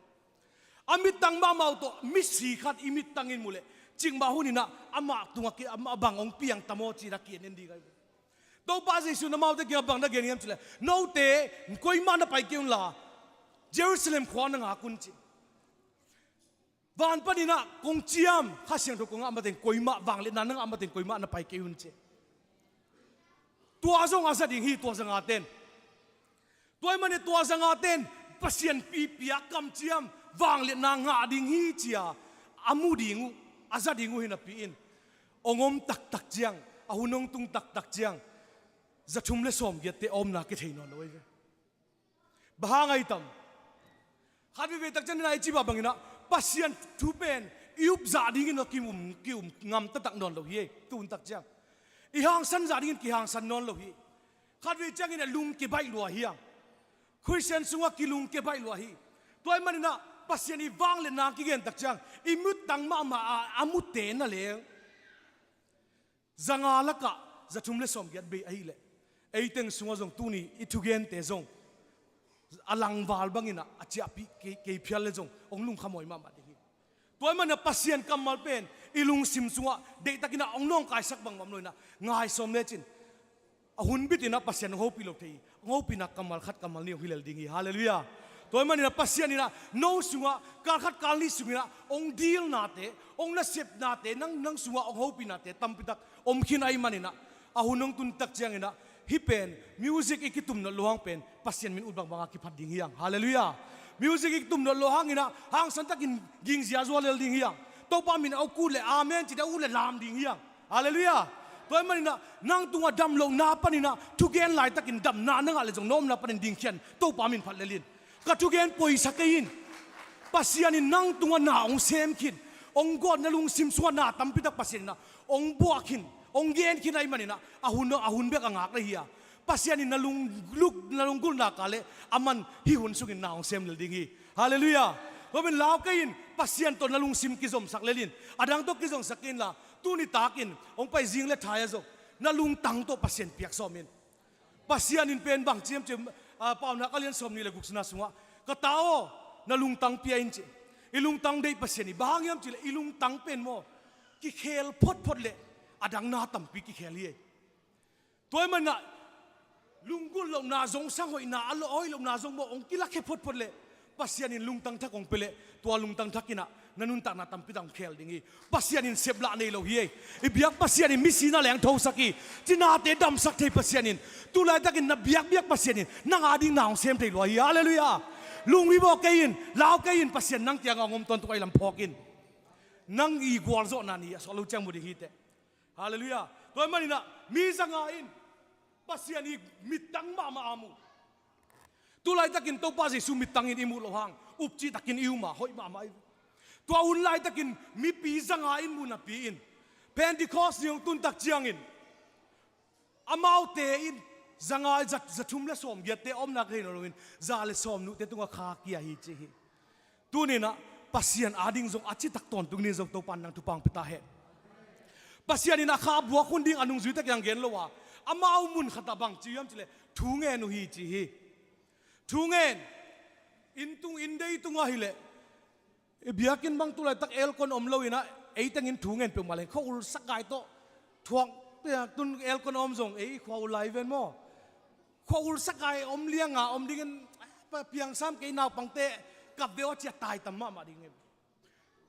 A mittang mahmah uh tawh misi khat i mittang in mu leh, cikmah hun inah amah tungah ki, amah bang hong piang tam aw cih na ki-en en ding ahi ve. Topa Jesu in amaute kiangah bang na gen hiam cileh, note koimah na pai kei unla, Jerusalem khua na ngak un ci. Van paninah kong ciam, Kha Siangtho kong ngah mateng koimah, vangliatna na ngah mateng koimah na pai kei un ci. Tua zong a za ding hi, tua zangaten. Tua ahih manin tua zangaten Pasian pipiak kamciam vangliatna ngah ding hi ci-a a mu ding uh, a za ding uh hi napi-in, hong om taktak ciang, a hun hong tung taktak ciang, za thum le sawmgiatte a omna kithei nawn lo ahi ve. Bang hang ahi tam? Khat veivei tak ciangin a i cih mah banginah Pasian thu pen i upzah dingin a kium, kium ngam taktak nawn lo hi. Tun tak ciang i hangsan zah dingin kihangsan nawn lo hi. Khat vei ciangin a lungkia baih lua hi hang. Khristian sungah kilungkia baih lua hi. Tua ahih maninah Pasian i vangliatna kigen tak ciang i mittang mahmah a, a mute na leng zanga lakah za thum le sawmgiat bei ahileh, ei teng sungah zong tuni i thugente zong a langval banginah a ciahpih kei, kei phial le zong hong lungkhamhuai mahmah ding hi. Tua ahih maninah Pasian kammal pen i lungsim sungah deihtakinah hong nawngkaisak bangbang lo inah ngai sawm lecin a hun bitinah Pasian hong hopih lo thei hi. Hong hopihna kammal khat kammal nih hong hi lel ding hi. Halleluiah. Tua ahih maninah Pasian inah no sungah kal khat kal nih sunginah hong dealnate, hong nasepnate, nang, nang sungah hong hopihnate tampitak om khin ahih maninah a hun hong tun tak cianginah hih pen music i kitum nawn loh hang pen Pasian min ut bangbanga kiphat ding hi hang. Halleluiah. Music i kitum nawn loh hanginah hangsan takin gingzia zual lel ding hi hang. Topa min a ut leh amen cite ut leh lam ding hi hang. Halleluiah. Tua ahih maninah nang tungah damlohna paninah thugen laitakin damna na ngah leh zong na omna panin dingkhian Topa min phat lel in. Ka thugen poisa kei in. Pasian in nang tungah na hong sem khin, hong gawt, na lungsim sungah na tampitak Pasian inah hong buak khin, hong gen khin ahih maninah a hun, a hun bek a ngak le hi a, Pasian in na lung, luk, na lunggulhna kah leh aman hih hun sungin na hong sem lel ding hi. Halleluiah. Tua ahih manin lau kei in, Pasian tawh na lungsim kizomsak lel in. A dang tawh kizomsak kei inla, tuni takin hong pai zing le thai a zong na lungtang tawh Pasian piak sawm in. Pasian in pen bang ci hiam cih leh, a, Paunak a lian sawm nih le gukna sungah, ka ta aw, Na lungtang pia in ci. I lungtang deih Pasian hi. Bang hang hiam cih leh i lungtang pen maw, kikhel photphot leh a dang na tampi kikhel hi. Tua ahih manin ah lunggulh lohna zong, sang hoihna, a lo hoih lohna zong maw, hong kilakhia photphot leh Pasian in lungtang thak hong pia leh, tua lungtang thak in ah na nuntakna tampi tak hong khel ding hi. Pasian in seplah nei lo hi. I biak Pasian in misi na leng thosak hi. Cinate damsak thei Pasian in, tu laitakin na biakbiak Pasian in nang ading na hong sem thei lua hi. Halleluiah. Lungbi bawl kei in, lau kei in, Pasian nang kiangah hong om tawntung ahih lam phawk in. Nang i gualzawhna ni a suak lo ciang mu ding hi teh. Halleluiah. Tua ahih manin ah mi zanga in Pasian i mittang mahmah a mu. Tu laitakin Topa Jesu mittang in i muh loh hang, upcih takin i um a hoih mahmah hi. Tua hun laitakin mipi zanga in mu napi in, Pentecost ni hong tun tak ciangin amaute in zanga, za, za thum le sawm giatte a omna ka thei nawn loin, za le sawm nuhte tungah kha kia hi ci hi. Tuni in ah Pasian ading zong a citak tawntung ni zong Topa in nang thupha hong pia ta hen. Pasian in a kha buak hun ding a nungzui takin hong gen lo a, amau mun khatah bang ci hiam cih leh thu ngen uh hi ci hi. Thu ngen. Inn tung, inn dei tungah hi leh, i biakinn bang tu laitak aircon om lo in ah, ei tengin thu ngen peuhmah leng, khua-ul sakkai tawh thuak, tun aircon om zong ei khua-ul lai ven maw. Khua-ul sakkai om lianga om dingin, pa-, piangsam kei naupangte kap ve aw ci a taitam mahmah ding hi.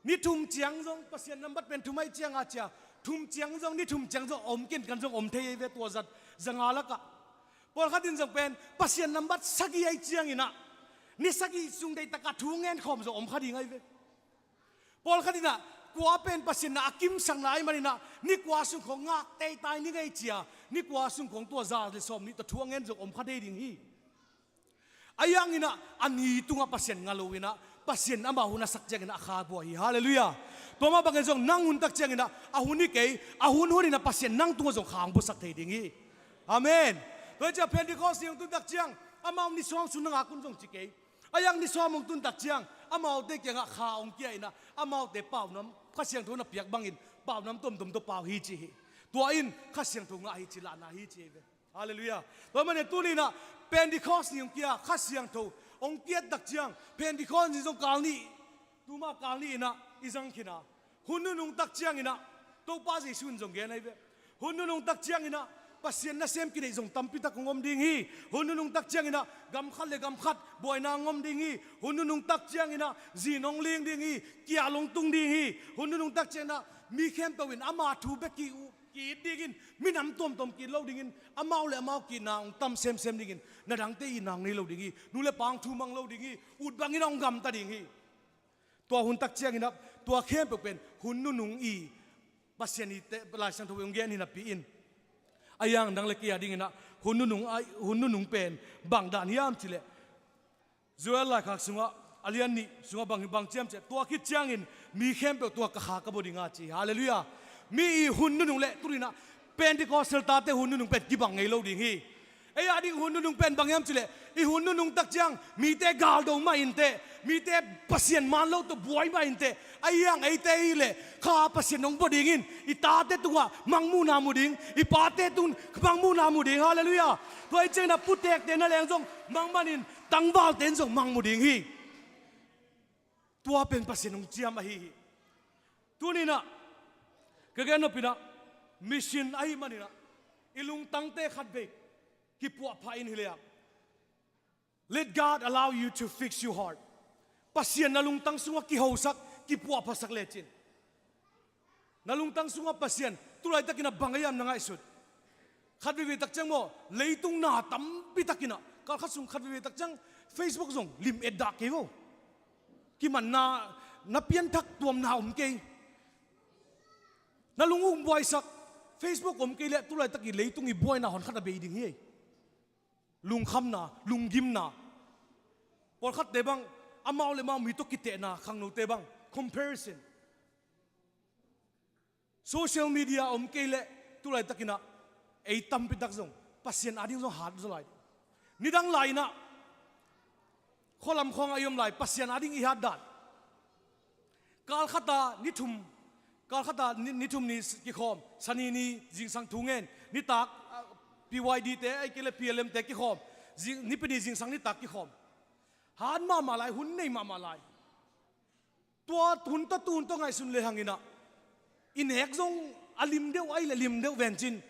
Ni thum ciang zong, Pasian nambat pen thum ahih cianga ci a, thum ciang zong, ni thum ciang zong om ken kan zong om thei hi ve, tua zat zanga lakah. Pawlkhat in zong pen Pasian nambat sagih ahih ciangin ah, ni sagih sung deihtakah thu ngen khawm zong om kha ding ahi ve. Pawlkhat in ah kua pen Pasian na a kimsakna ahih manin ah, ni kua sung khawng ngak teitai ni ngei ci a, ni kua sung khawng tua za le sawm nih tawh thu a ngen zong om kha thei ding hi. Ahi hangin ah a ni tungah Pasian ngah lo in ah, Pasian amau hun a sak ciangin ah a kha bua hi. Halleluiah. Tua mah bangin zong nang hun tak ciangin ah a hun hi kei, a hun hun in ah Pasian nang tungah zong kha hong buasak thei ding hi. Amen. Tua hi ciah Pentecost ni hong tun tak ciang, amau ni sawm sung na ngak un zong ci kei. Ahi hang ni sawm hong tun tak ciang amaute kiangah kha hong kia in ah, amaute paunam, Kha Siangtho na piak bangin paunam tuamtuam tawh pau hi ci hi. Tua in Kha Siangtho ngah hi ci, lahna hi ci hi ve. Halleluiah. Tua manin tuni in ah Pentecost ni hong kia, Kha Siangtho hong kiat tak ciang, Pentecost ni zong kal nih, tuma kal nih in ah i zang khin a. Hun nunung tak ciangin ah Topa Jesu in zong gen ahi ve. Hun nunung tak ciangin ah Pasian nasem kineih zong tampi tak hong om ding hi. Hun nunung tak ciangin ah gam khat le gam khat buaina hong om ding hi. Hun nunung tak ciangin ah zin hong ling ding hi. Kial hong tung ding hi. Hun nunung tak ciangin ah mi khempeuh in ama thu bek ki uh, ki-it dingin, minam tuamtuam ki-it lo dingin, amau le amau ki-itna hong tam semsem dingin, na dangte itna hong nei lo ding hi. Nu le pa hong thumang lo ding hi. Ut bangin hong gamta ding hi. Tua hun tak ciangin ah tua khempeuh pen hun nunung i Pasian i te, Lai Siangtho hong gen hi napi in, a yang nang le kei a dingin ah hun nunung, a, hun nunung pen bang dan hiam cih leh, Joel laikhak sungah, a lian nih sungah bang, bang ci hiam cih leh, tua khit ciangin mi khempeuh tua ka kha ka bua ding a ci. Halleluiah. Mi i hun nunung le tuni in ah Pentecostal tate hun nunung pen kibang ngei lo ding hi. Ei a ding hun nunung pen bang hiam cih leh, i hun nunung tak ciang mite galdo mah inteh, mite Pasian man lo tawh buai mah inteh. Ahi hang eite hi leh kha Pasian hong bua dingin, i tate tungah mangmuhna mu ding, i pate tung mangmuhna mu ding. Halleluiah. Tua ahih ciangin ah putekte na leng zong mang manin, tangvalte in zong mang mu ding hi. Tua pen Pasian hong ciam ahi hi. Tuni in ah ka gen nop in ah, mission ahih manin ah i lungtangte khatvei kipuahpha in hi leh ah, let God allow you to fix your heart. Pasian na lungtang sungah kihosak, kipuahphasak lecin, na lungtang sungah Pasian tu laitakin ah bang a hiam na ngaihsut? Khat veivei tak ciang maw, leitung na tampi takin ah, kal khat sung khat veivei tak ciang Facebook zong lim et dah kei vo. Kimanna, na pianthak tuamna om kei. Na lung uk buaisak, Facebook om kei leh tu laitak i leitung i buaina hon khat a bei ding hi. Lungkhamna, lunggimna. Pawlkhatte bang amau le amau mi tawh kitehna, khangnote bang comparison. Social media om kei leh tu laitakin ah ei tampi tak zong Pasian ading zong hat zaw lai. Nidang lai in ah khualam khawngah i om lai, Pasian ading i hat dan. Kal khata ni thum, kal khata ni, ni thum ni kikhawm, Sani ni zingsang thu ngen, nitak, ah, P Y D te, ahih kei leh P L M te kikhawm, zing, Nipi ni zingsang nitak kikhawm. Hat mahmah lai, hun nei mahmah lai. Tua hun tawh tu hun tawh ngaihsun le hang inah, i nek zong a lim deuh, a i le lim deuh vencin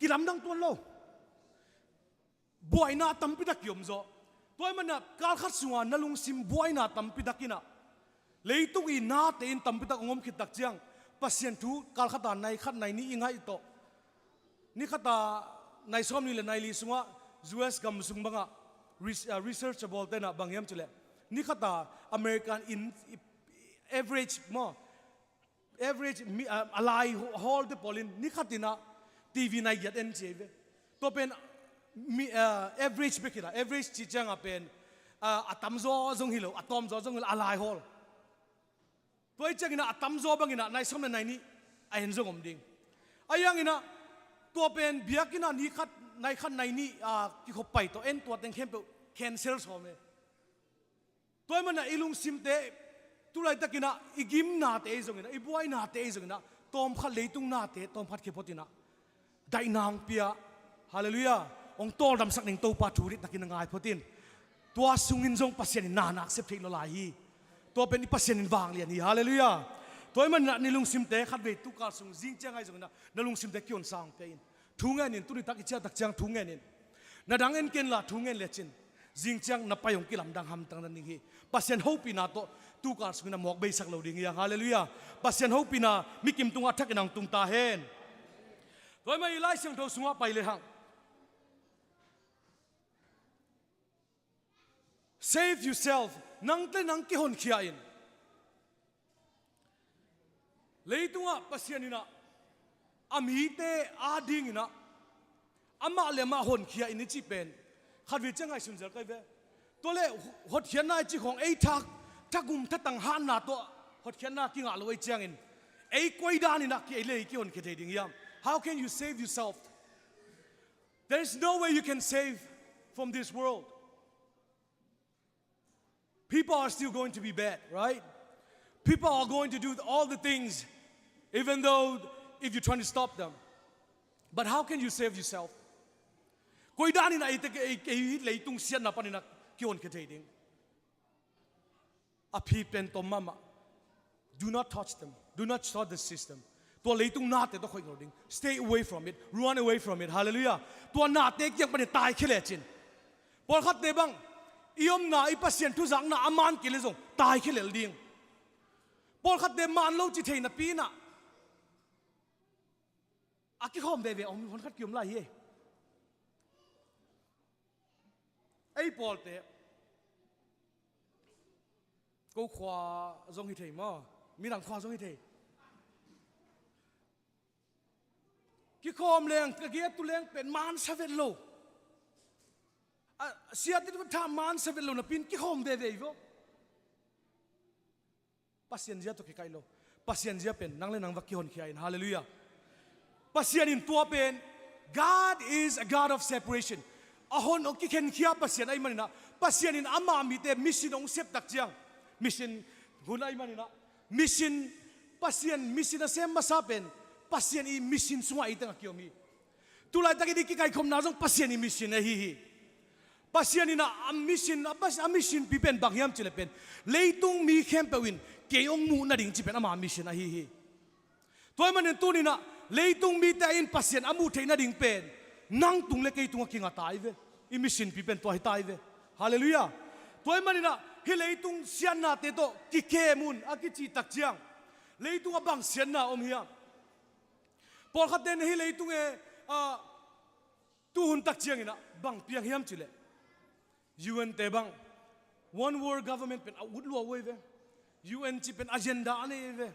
kilamdang tuan lo. Buaina tampitak kiom zaw. Tua ahih manin ah kalkhat sungah na lungsim buaina tampitak inah, leitung i nate in tampitak hong om khit tak ciang, Pasian thu kalkhat a nai khat nai nih i ngaih tawh, ni khat a nai sawmnih le nai li sungah U S gam sung bangah res-, ah, research a bawlte inah bang hiam cih leh, ni khat a American in, average maw, average mi, ah, a lai hawlte pawl in ni khat inah T V nai giat en ci hi ve. Tua pen mi, ah, average bek hi ta, average cih ciangah pen, ah, a tamzaw zong hi lo, a tawmzaw zong hi lo, a lai hawl. Tua hi ciangin ah a tamzaw bangin ah nai sawm le nai nih a en zong om ding. Ahi hangin ah tua pen biakinn ah ni khat, nai khat nai nih, ah, kikhop pai tawh en, tua teng khempeuh cancel sawm hi. Tua ahih manin ah i lungsimte, tu laitakin ah i gimnate ahi zongin ah, i buainate ahi zongin ah, tawmkhat leitung nate tawmkhat khia phot inah daihna hong pia. Halleluiah. Hong tawldamsak ning Topa thu ritnakin a ngai phot in. Tua sungin zong Pasian in na na sep theih lua lai hi. Tua pen i Pasian in vanglian hi. Halleluiah. Tua ahih manin ah na lungsimte khatvei tukal sung zing ciang ahi zongin ah na lungsimte kihonsa hong pia in. Thu ngen in, tuni tak i ciah tak ciang thu ngen in. Na dang en ken la thu ngen lecin, zing ciang na pai hong kilamdang hamtang na ning hi. Pasian hopihna tawh tukal sungin a mawk beisak lo ding hi hang. Halleluiah. Pasian hopihna mikim tungah a thakin hong tung ta hen. Tua ahih manin i Lai Siangtho sungah pai le hang, save yourself. Nangte nang kihonkhia in. Leitungah Pasian inah a mite adingin ah amah le amah honkhia in i cih pen khatvei ciang ngaihsun zel kai ve. Tua le hotkhiatna i cih khawng ei thak, thagum thatang hatna tawh hotkhiatna kingah lo ahi ciangin, ei koi danin ah ki, ei le ei kihonkhia thei ding hiam? How can you save yourself? There is no way you can save from this world. People are still going to be bad, right? People are going to do all the things, even though if you're trying to stop them. But how can you save yourself? Koi danin ah ei te, ei, ei leitung siatna panin ah kihonkhia thei ding? A phi pen tom mahmah. Do not touch them. Do not touch the system. Tua leitung nate tawh khoih ngol ding. Stay away from it. Run away from it. Halleluiah. Tua nate kiang panin taikhia lecin. Pawlkhatte bang, i omna, i Pasian thuzakna a man kei le zong taikhia lel ding. Pawlkhatte man lo ci thei napi inah a kikhawm veve om, hon khat kiom lai hi. Ei pawlte, ko khua zong hi thei maw, midang khua zong hi thei. Kikhawm leng, ka gei a tu leng pen man sa vet lo. A, siate tungah tha man sa vet lo napi in kikhawm veve hi vaw. Pasian zia tawh kikaih lo. Pasian zia pen nang le nang va kihonkhia in. Halleluiah. Pasian in tua pen, God is a God of separation. A hon a kikhenkhia Pasian ahih manin ah, Pasian in ama mite mission hong sep tak ciang, mission hun ahih manin ah, mission, Pasian mission a sem masa pen Pasian i mission sungah ei teng a kiom hi. Tu laitakin i kikaikhopna zong Pasian i mission ahi hi. Pasian in ah a mission, a pas-, a mission pi pen bang hiam cih leh pen, leitung mi khempeuh in kei hong muh nading cih pen ama mission ahi hi. Tua ahih manin tuni in ah leitung mite in Pasian a muh theih nading pen nang tung le kei tungah kinga ta hi ve. I mission pi pen tua hi ta hi ve. Halleluiah. Tua ahih manin ah hih leitung siatnate tawh kikem un a kicih tak ciang, leitung ah bang siatna om hiam? Pawlkhatte in hih leitung e, ah, tuhun tak ciangin ah bang piang hiam cih leh, U N te bang, one world government pen a ut lua uh ahi ve. U N cih pen agenda a nei ahi ve.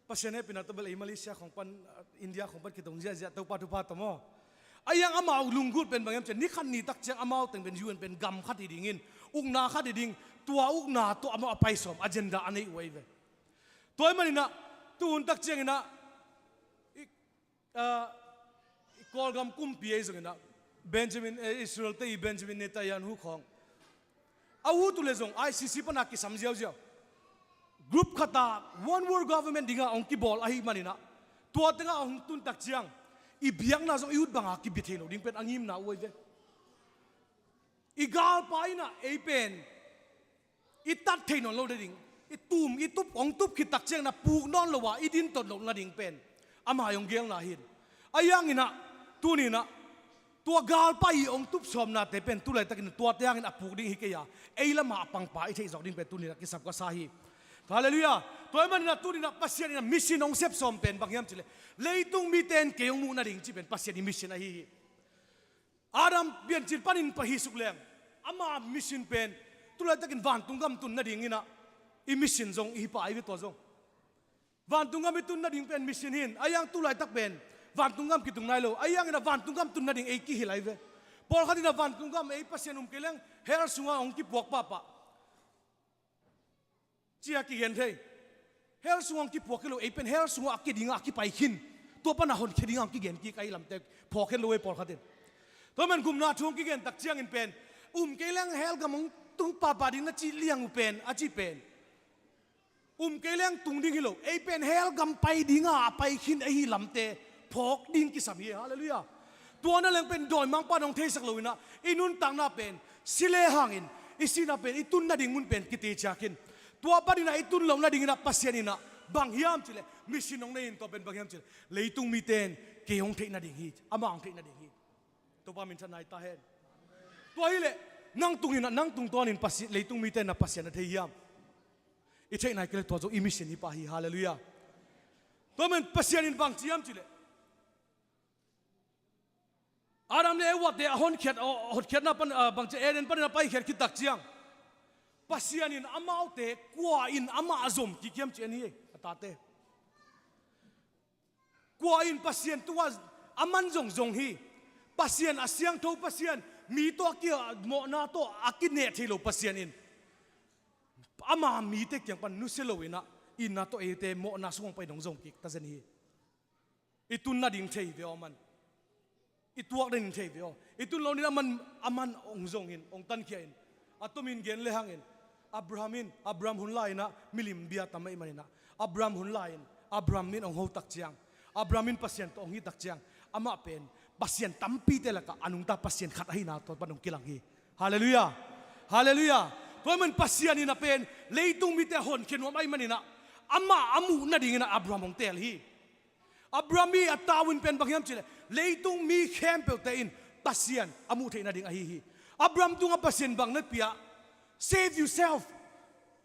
Pasian hehpihna tawh bel ei Malaysia khong pan, ah, India khong pan kitong ziahziah Topa thupha tawh maw. Ahi hang amau lunggulh pen bang hiam cih leh, ni khat ni tak ciang amau teng pen U N pen gam khat hi dingin, ukna khat hi ding, tua ukna tawh amau a pai sawm, agenda a nei uh ahi ve. Tua ahih manin ah, tuhun tak ciangin ah, i, ah, i Kawlgam kumpi ahi zongin ah, Benjamin, eh, Israel te i Benjamin Netanyahu khawng, a ut uh le zong I C C pan a kisam ziauziau. Group khat ah one world government dingah hong kibawl ahih manin ah, tua tengah hong tun tak ciang, i biakna zong i ut banga kibia thei lo ding pen a ngimna uh ahi ve. I galpa in ah ei pen i tat thei nawn lo nading, i tum, i tup, hong tup khit tak ciangin ah puk nawn lo a i din tot loh nading pen ama hong gelna hi. Ahi hangin ah tuni-in ah tua galpa i hong tup sawmnate pen tu laitakin tuate hangin a puk ding hi kei a, ei lamah a pangpa i theih zawk ding pen tuni-in ah kisam ka sa hi. Halleluiah. Tua ahih manin ah tuni-in ah Pasian in ah mission hong sep sawm pen bang hiam cih leh leitung mite in kei hong muh nading cih pen Pasian i mission ahi hi. Adam piancil panin pahih suk leng ama mission pen tu laitakin vantung gam tun nadingin ah i mission zong i hi pah ahi ve tua zong. Vantung gam i tun nading pen mission hi in, ahi hang tu laitak pen vantung gam kitung nai lo, ahi hangin ah vantung gam tun nading ei kihilh ahi ve. Pawlkhat in ah vantung gam ei Pasian um kei leng hell sungah hong kipuak pahpah ci-a kigen thei. Hell sungah hong kipuak hi lo, ei pen hell sungah a kia dingah a kipai khin, tua pan a honkhia dingah hong kigen kik ahi lamte phawk het lo ei pawlkhat in. Tua man gupna thu hong kigen tak ciangin pen um kei leng hell gam hong tung pahpah ding na cih liang uh pen a cih pen um kei leng tung ding hi lo, ei pen hell gam pai dingah a pai khin ahi lamte phawk ding kisam hi. Halleluiah. Tua na leng pen dawimangpa in hong theisak lo-in ah i nuntakna pen si le hangin i sihna pen i tun nading mun pen kiteciah khin. Tua panin ah i tun loh nadingin ah Pasian in ah bang hiam cih leh mission hong nei in, tua pen bang hiam cih leh leitung mite in kei hong theih nading hi, ama hong theih nading hi. Topa minthanna hi ta hen. Tua hi leh nang tungin ah, nang tungtawnin Pasi-, leitung mite in ah Pasian na thei hiam? I theih nai kei leh tua zong i mission hi pah hi. Halleluiah. Tua man Pasian in bang ci hiam cih leh Adam le Eva te a honkhiat, a hotkhiatna pan, a, bang ci Eden panin a paikhiat khit tak ciang Pasian in amaute kua in amah a zom kik hiam ci en hi a tate. Kua in Pasian tungah a man zongzong hi. Pasian a siangtho Pasian, mi tawh a kimawhna tawh a kineh thei lo Pasian in ama mite kiang pan nusia lo-in ah itna tawh eite mawhna sungah pai dong zong kik ta zen hi. I tun nading thei ve aw man. I tuak nading thei ve aw. I tun lo nin a man, a man hong zong in, hong tankhia in. A tomin gen le hangin Abraham in, Abraham hun lai-in ah milim bia tam ahih manin ah Abraham hun lai-in Abraham in hong ho tak ciang, Abraham in Pasian tawh hong hi tak ciang, amah pen Pasian tampite lakah a nungta Pasian khat ahihna tawh pan hong kilang hi. Halleluiah. Halleluiah. Tua ahih man Pasian in ah pen leitung mite a honkhia nuam ahih manin ah amah a muh nadingin ah Abraham hong teel hi. Abraham i a tau in pen bang hiam cih leh leitung mi khempeuhte in Pasian a muh theih nading ahi hi. Abraham tungah Pasian bang na pia? Save yourself.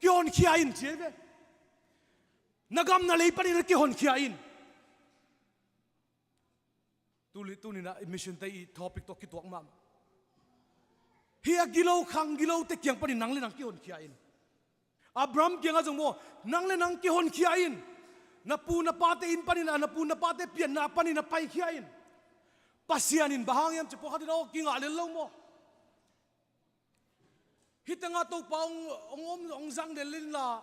Kihonkhia in ci hi ve. Na gam na lei panin na kihonkhia in. Tuli, tuni-in ah i mission te i topic tawh kituak mahmah. Hih a gilo khang gilote kiang panin nang le nang kihonkhia in. Abraham kiangah zong maw, nang le nang kihonkhia in. Na pu na pate inn panin ah, na pu na pate pianna panin ah paikhia in. Pasian in bang hang hiam ci pawlkhat in aw kingah lel lo maw? Hih tengah Topa hong, hong om, hong zang lel inla,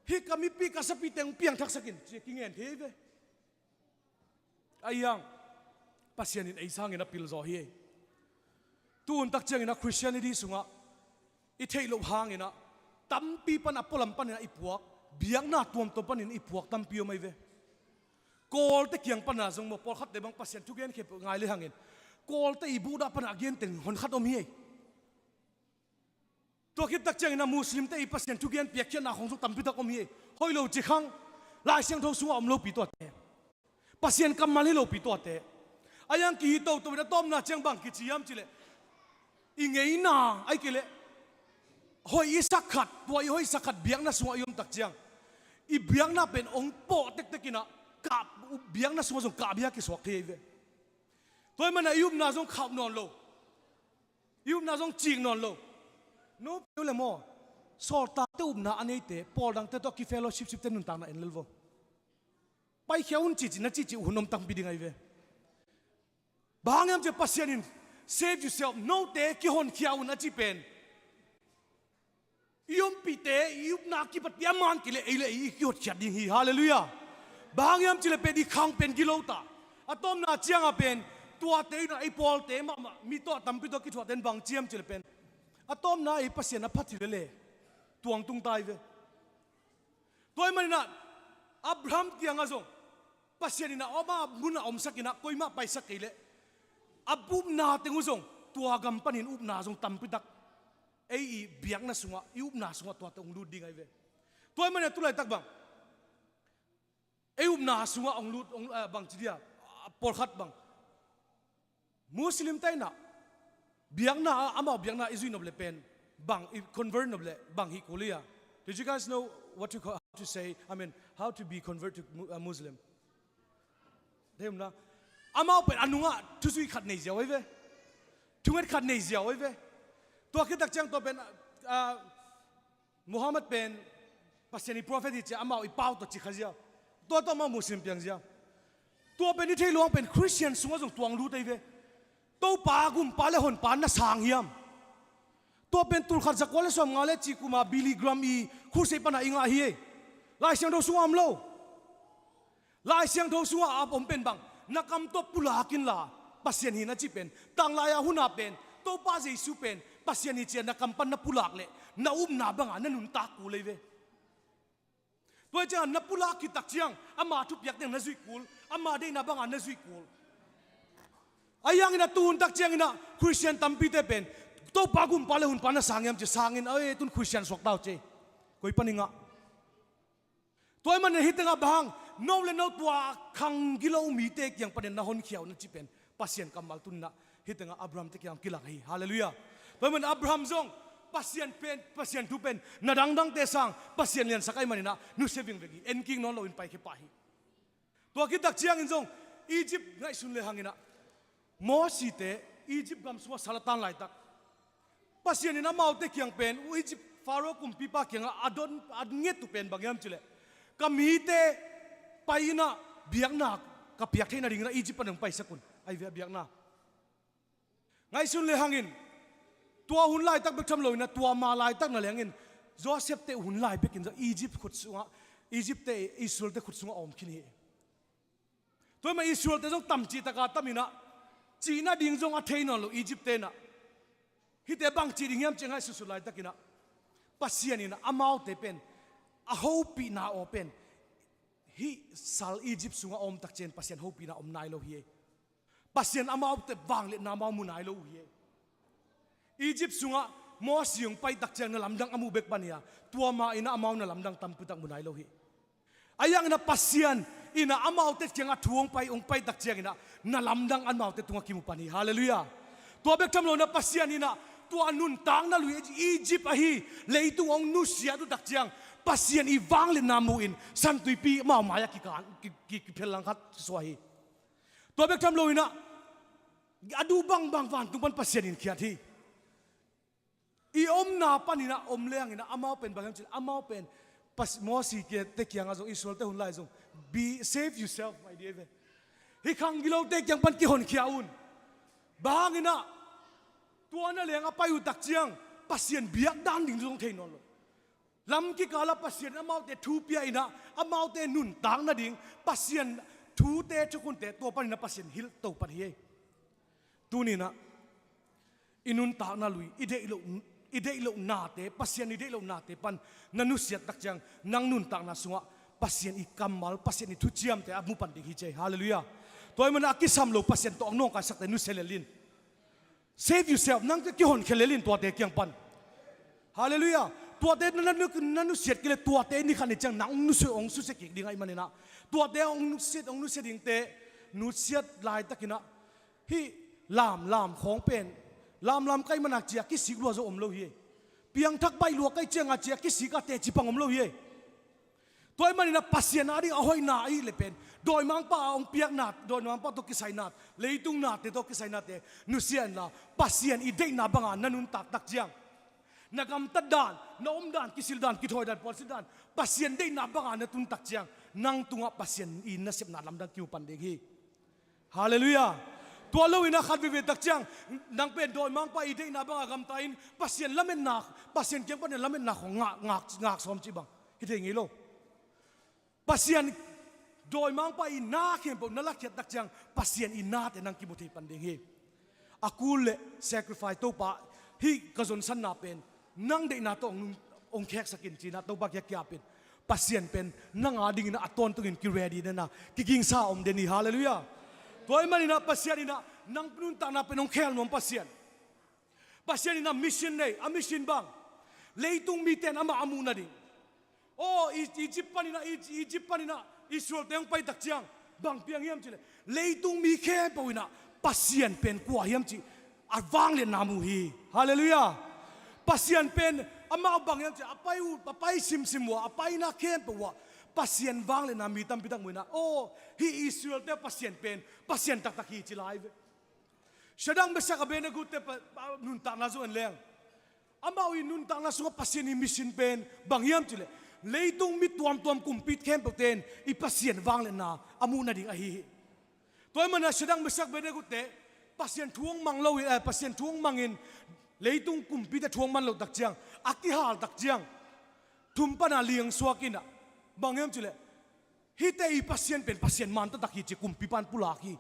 hih ka mipi ka sapi teng piangthaksak in ci-a kingen thei ve. Ahi hang Pasian in ei sangin a pil zaw hi. Tu-in tak ciangin a Christianity sungah i theih loh hangin ah tampi pan a pualam panin ah i puak, biakna tuamtuam panin i puak tampi om ahi ve. Kawlte kiang pana zong maw pawlkhatte bang Pasian thugen khempeuh ngai le hangin Kawlte i Buddha pana a genteng honkhat om hi. Tua khit tak ciangin a Muslimte i Pasian thugen piakkhiatna khong zong tampi tak om hi. Hoih lo ci khang, Lai Siangtho sungah om lopi tuate, Pasian kammal hi lopi tuate. A yang kihi toto in a tawpna ciang bang kici hiam cih leh i ngeina ahih kei leh hoih i sak khat, tua i hoih sak khat biakna sungah i om tak ciang i biakna pen hong pawh tektek in ah kah, biakna sungah zong kahbia kisuak thei ahi ve. Tua ahih manin ah i upna zong khauh nawn lo, i upna zong cik nawn lo. No peuh le maw, sawltakte upna a neite pawl dangte tawh kifellowshipshipte nuntakna en lel vo. Paikhia un cici na cici uh hun om tampi ding ahi ve. Bang hang hiam cih leh Pasian in save yourself, note kihonkhia un a ci pen i ompihte i upna a kipatpih a man kei leh ei le ei i kihotkhiat ding hi. Halleluiah. Bang hang hiam cih leh pen i khang pen gilo ta. A tawpna ciangah pen tuate in ah i pawlte mahmah mi tawh a tampi tawh kithuahte in bang ci hiam cih leh pen a tawpna ei Pasian a phat hi lele tuang tung ta hi ve. Tua ahih manin ah Abraham kiangah zong Pasian in ah ama mun ah omsak in ah koimah paisak kei leh a upna teng uh zong tua gam panin upna zong tampitak ei i biakna sungah, i upna sungah tuate hong lut ding ahi ve. Tua ahih manin a tulaitak bang ei upna sungah hong lut, hong, ah, bang ci dia, ah, pawlkhat bang Muslim te in ah biakna ah, amau biakna i zuih nop le pen bang i convert nop le bang hih kul hi a. Did you guys know what to, how to say, I mean, how to be convert to Mu-, uh, Muslim? Dei um na. Amau pen a nungah thuzuih khat nei ziau ahi ve. Thunget khat nei ziau ahi ve. Tua khit tak ciang tua pen, ah, Muhammad pen Pasian i prophet hi ci a, amau i pau tawh ci kha ziau. Tua tawh amau Muslim piang ziau. Tua pen i theih luang pen Christian sungah zong tua hong lut ahi ve. Topa gumpa le honpa na sang hiam? Tua pen tul khat za kua le sawmnga le cih kum a Billy Graham i crusade pan a i ngah hi. Lai Siangtho sungah om lo. Lai Siangtho sungah a om pen bang, na kam tawh pulak inla, Pasian hi na cih pen, tanglai a hun a pen Topa Jesu pen Pasian hi ci a na kam pan na pulak leh na upna banga na nuntak kul ahi ve. Tua hi ciangin na pulak khit tak ciang ama thupiak teng na zuih kul, ama deihna banga na zuih kul. Ahi hangin a tu hun tak ciangin ah Christian tampite pen Topa gumpa le honpa na sang hiam ci a, sangin, "Oi, tun Christian suak ta uh," ci. Koi pan i ngah? Tua ahih manin hih tengah bang hang, no le no tua khang gilo mite kiang panin na honkhia uh na cih pen Pasian kammal tuni-in ah hih tengah Abraham te kiang kilang hi. Halleluiah. Tua ahih manin Abraham zong Pasian pen, Pasian thu pen na dangdangte sang Pasian liansak ahih manin ah nusia vingveng hi. En kik nawn loin paikhia pah hi. Tua khit tak ciangin zong Egypt ngaihsun le hangin ah Mosi te Egypt gam sungah sal a tan laitak, Pasian in amaute kiang pen, Egypt Pharaoh kumpipa kiangah a don, a nget uh pen bang hiam cih leh, "Ka mite pai in ah biakna ka piak theih nadingin ah Egypt pan hong paisak un," ahi ve a biakna. Ngaihsun le hangin, tua hun laitak bek tham loin ah tua ma laitak na le hangin Joseph te hun lai bekin zong Egypt khut sungah, Egypt te Israel te khut sungah a om khin hi. Tua ahih manin Israel te zong tam cih taka tam in ah, cih nading zong a thei nawn lo Egypt te in ah. Hihte bang cih ding hiam cih ngaihsutsut laitakin ah, Pasian in ah amaute pen a hopihna aw pen, hih sal Egypt sungah a om tak ciang Pasian hopihna om nai lo hi. Pasian amaute vangliatna amau mu nai lo uh hi. Egypt sungah Mosi hong pai tak ciang na lamdang a mu bek pan hi a, tua ma in ah amau na lamdang tampitak mu nai lo hi. Ahi hangin ah Pasian in ah amaute kiangah thu hong pai, hong pai tak ciangin ah na lamdang amaute tungah kimu pan hi. Halleluiah. Tua bek tham loin ah Pasian in ah tua nuntakna lui Egypt ahi leitung hong nusiat uh tak ciang Pasian i vangliatna mu-in San Tuipi amau mai-ah kikan, ki, ki, kiphel langkhat suah hi. Tua bek tham loin ah a duh bangbang vantung pan Pasian in khiat hi. I omna panin ah om le hangin ah amau pen bang hiam cih leh, amau pen Pas-, Mosi te kiangah zong, Israel te hun lai zong, "Be, save yourself, my dear." Hih khang gilote kiang pan kihonkhia un. Bang hangin ah tua na leng a pai uh tak ciang Pasian biak dan ding zong thei nawn lo. Lam kikal ah Pasian in amaute thu pia in ah, amaute nuntak nading Pasian thute, thukhunte tua panin ah Pasian hilh to pan hi. Tuni-in ah i nuntakna lui, i deih loh, i deih loh nate, Pasian i deih loh nate pan na nusiat tak ciang nang nuntakna sungah Pasian i kammal, Pasian i thuciamte a mu pan ding hi ci hi. Halleluiah. Tua ahih manin a kisam lo Pasian tawh a nawngkaisakte nusia lel in. Save yourself, nang kihonkhia lel in tuate kiang pan. Halleluiah. Tuate na, na, na nusiat kei leh tuate ni khat ni ciang nang hong nusia, hong susia kik ding ahih manin ah, tuate hong nusiat, hong nusia dingte nusiat laitakin ah, hih lam, lam khawng pen, lam, lam kai manin ah ci-a kisik lua zo om lo hi. Piangthak baih lua kai ciangin ah ci-a kisik a teci pang om lo hi. Tua ahih manin ah Pasian ading a hoihna ahih leh pen, dawimangpa a hong piakna, dawimangpa tawh kisai nat, leitung nate tawh kisai nate nusia inla, Pasian i deihna banga na nuntak tak ciang, na gamtat dan, na om dan, kisil dan, kithawi dan, puansilh dan, Pasian deihna banga na tun tak ciang, nang tungah Pasian i nasepna lamdang kimu pan ding hi. Halleluiah. Tua loin ah khat veivei tak ciang, nang pen dawimangpa i deihna banga gamta in, Pasian lametna, Pasian kiang panin lametna khawng ngak, ngak, ngak sawm cih bang hi thei ngei lo. Pasian dawimangpa i na khempeuh na lakhiat tak ciang, Pasian i nate nang kimu thei pan ding hi. A kul le sacrifice, Topa, hih ka zonsanna pen nang deihna tawh hong, hong kheksak in ci-in ah Topa kiang kiap in. Pasian pen nang adingin ah a tawntungin ki-ready den a, kigingsa om den hi. Halleluiah. Tua ahih manin ah Pasian in ah nang nuntakna pen hong khel nuam Pasian. Pasian in a mission nei, a mission bang, leitung mite in amah a muh nading. Aw, I- Egypt panin ah, I- Egypt panin ah Israel-te hong pai tak ciang bang piang hiam cih leh, leitung mi khempeuh in ah Pasian pen kua hiam cih a vangliatna mu hi. Halleluiah. Pasian pen amau bang hiam cih leh, a pai uh, a pai simsim uh ah, a paina khempeuh uh ah Pasian vangliatna mi tampi tak mu in ah, aw, hih Israel-te Pasian pen Pasian taktak hi ci lai ve. Shadrach, Meshach, Abednego-te pa- pa- nuntakna zong en leng, amau i nuntakna sungah Pasian i mission pen bang hiam cih leh, leitung mi tuamtuam kumpi khempeuhte in i Pasian vangliatna a muh nading ahi hi. Tua ahih manin ah Shadrach, Meshach, Abednego-te Pasian thu hong mang lo hi, eh, Pasian thu hong mangin leitung kumpite thu hong man loh tak ciang, a kihal tak ciang, thum panin ah liangsuak in ah, bang hiam cih leh, hihte i Pasian pen Pasian man taktak hi ci kumpipa in pulak hi.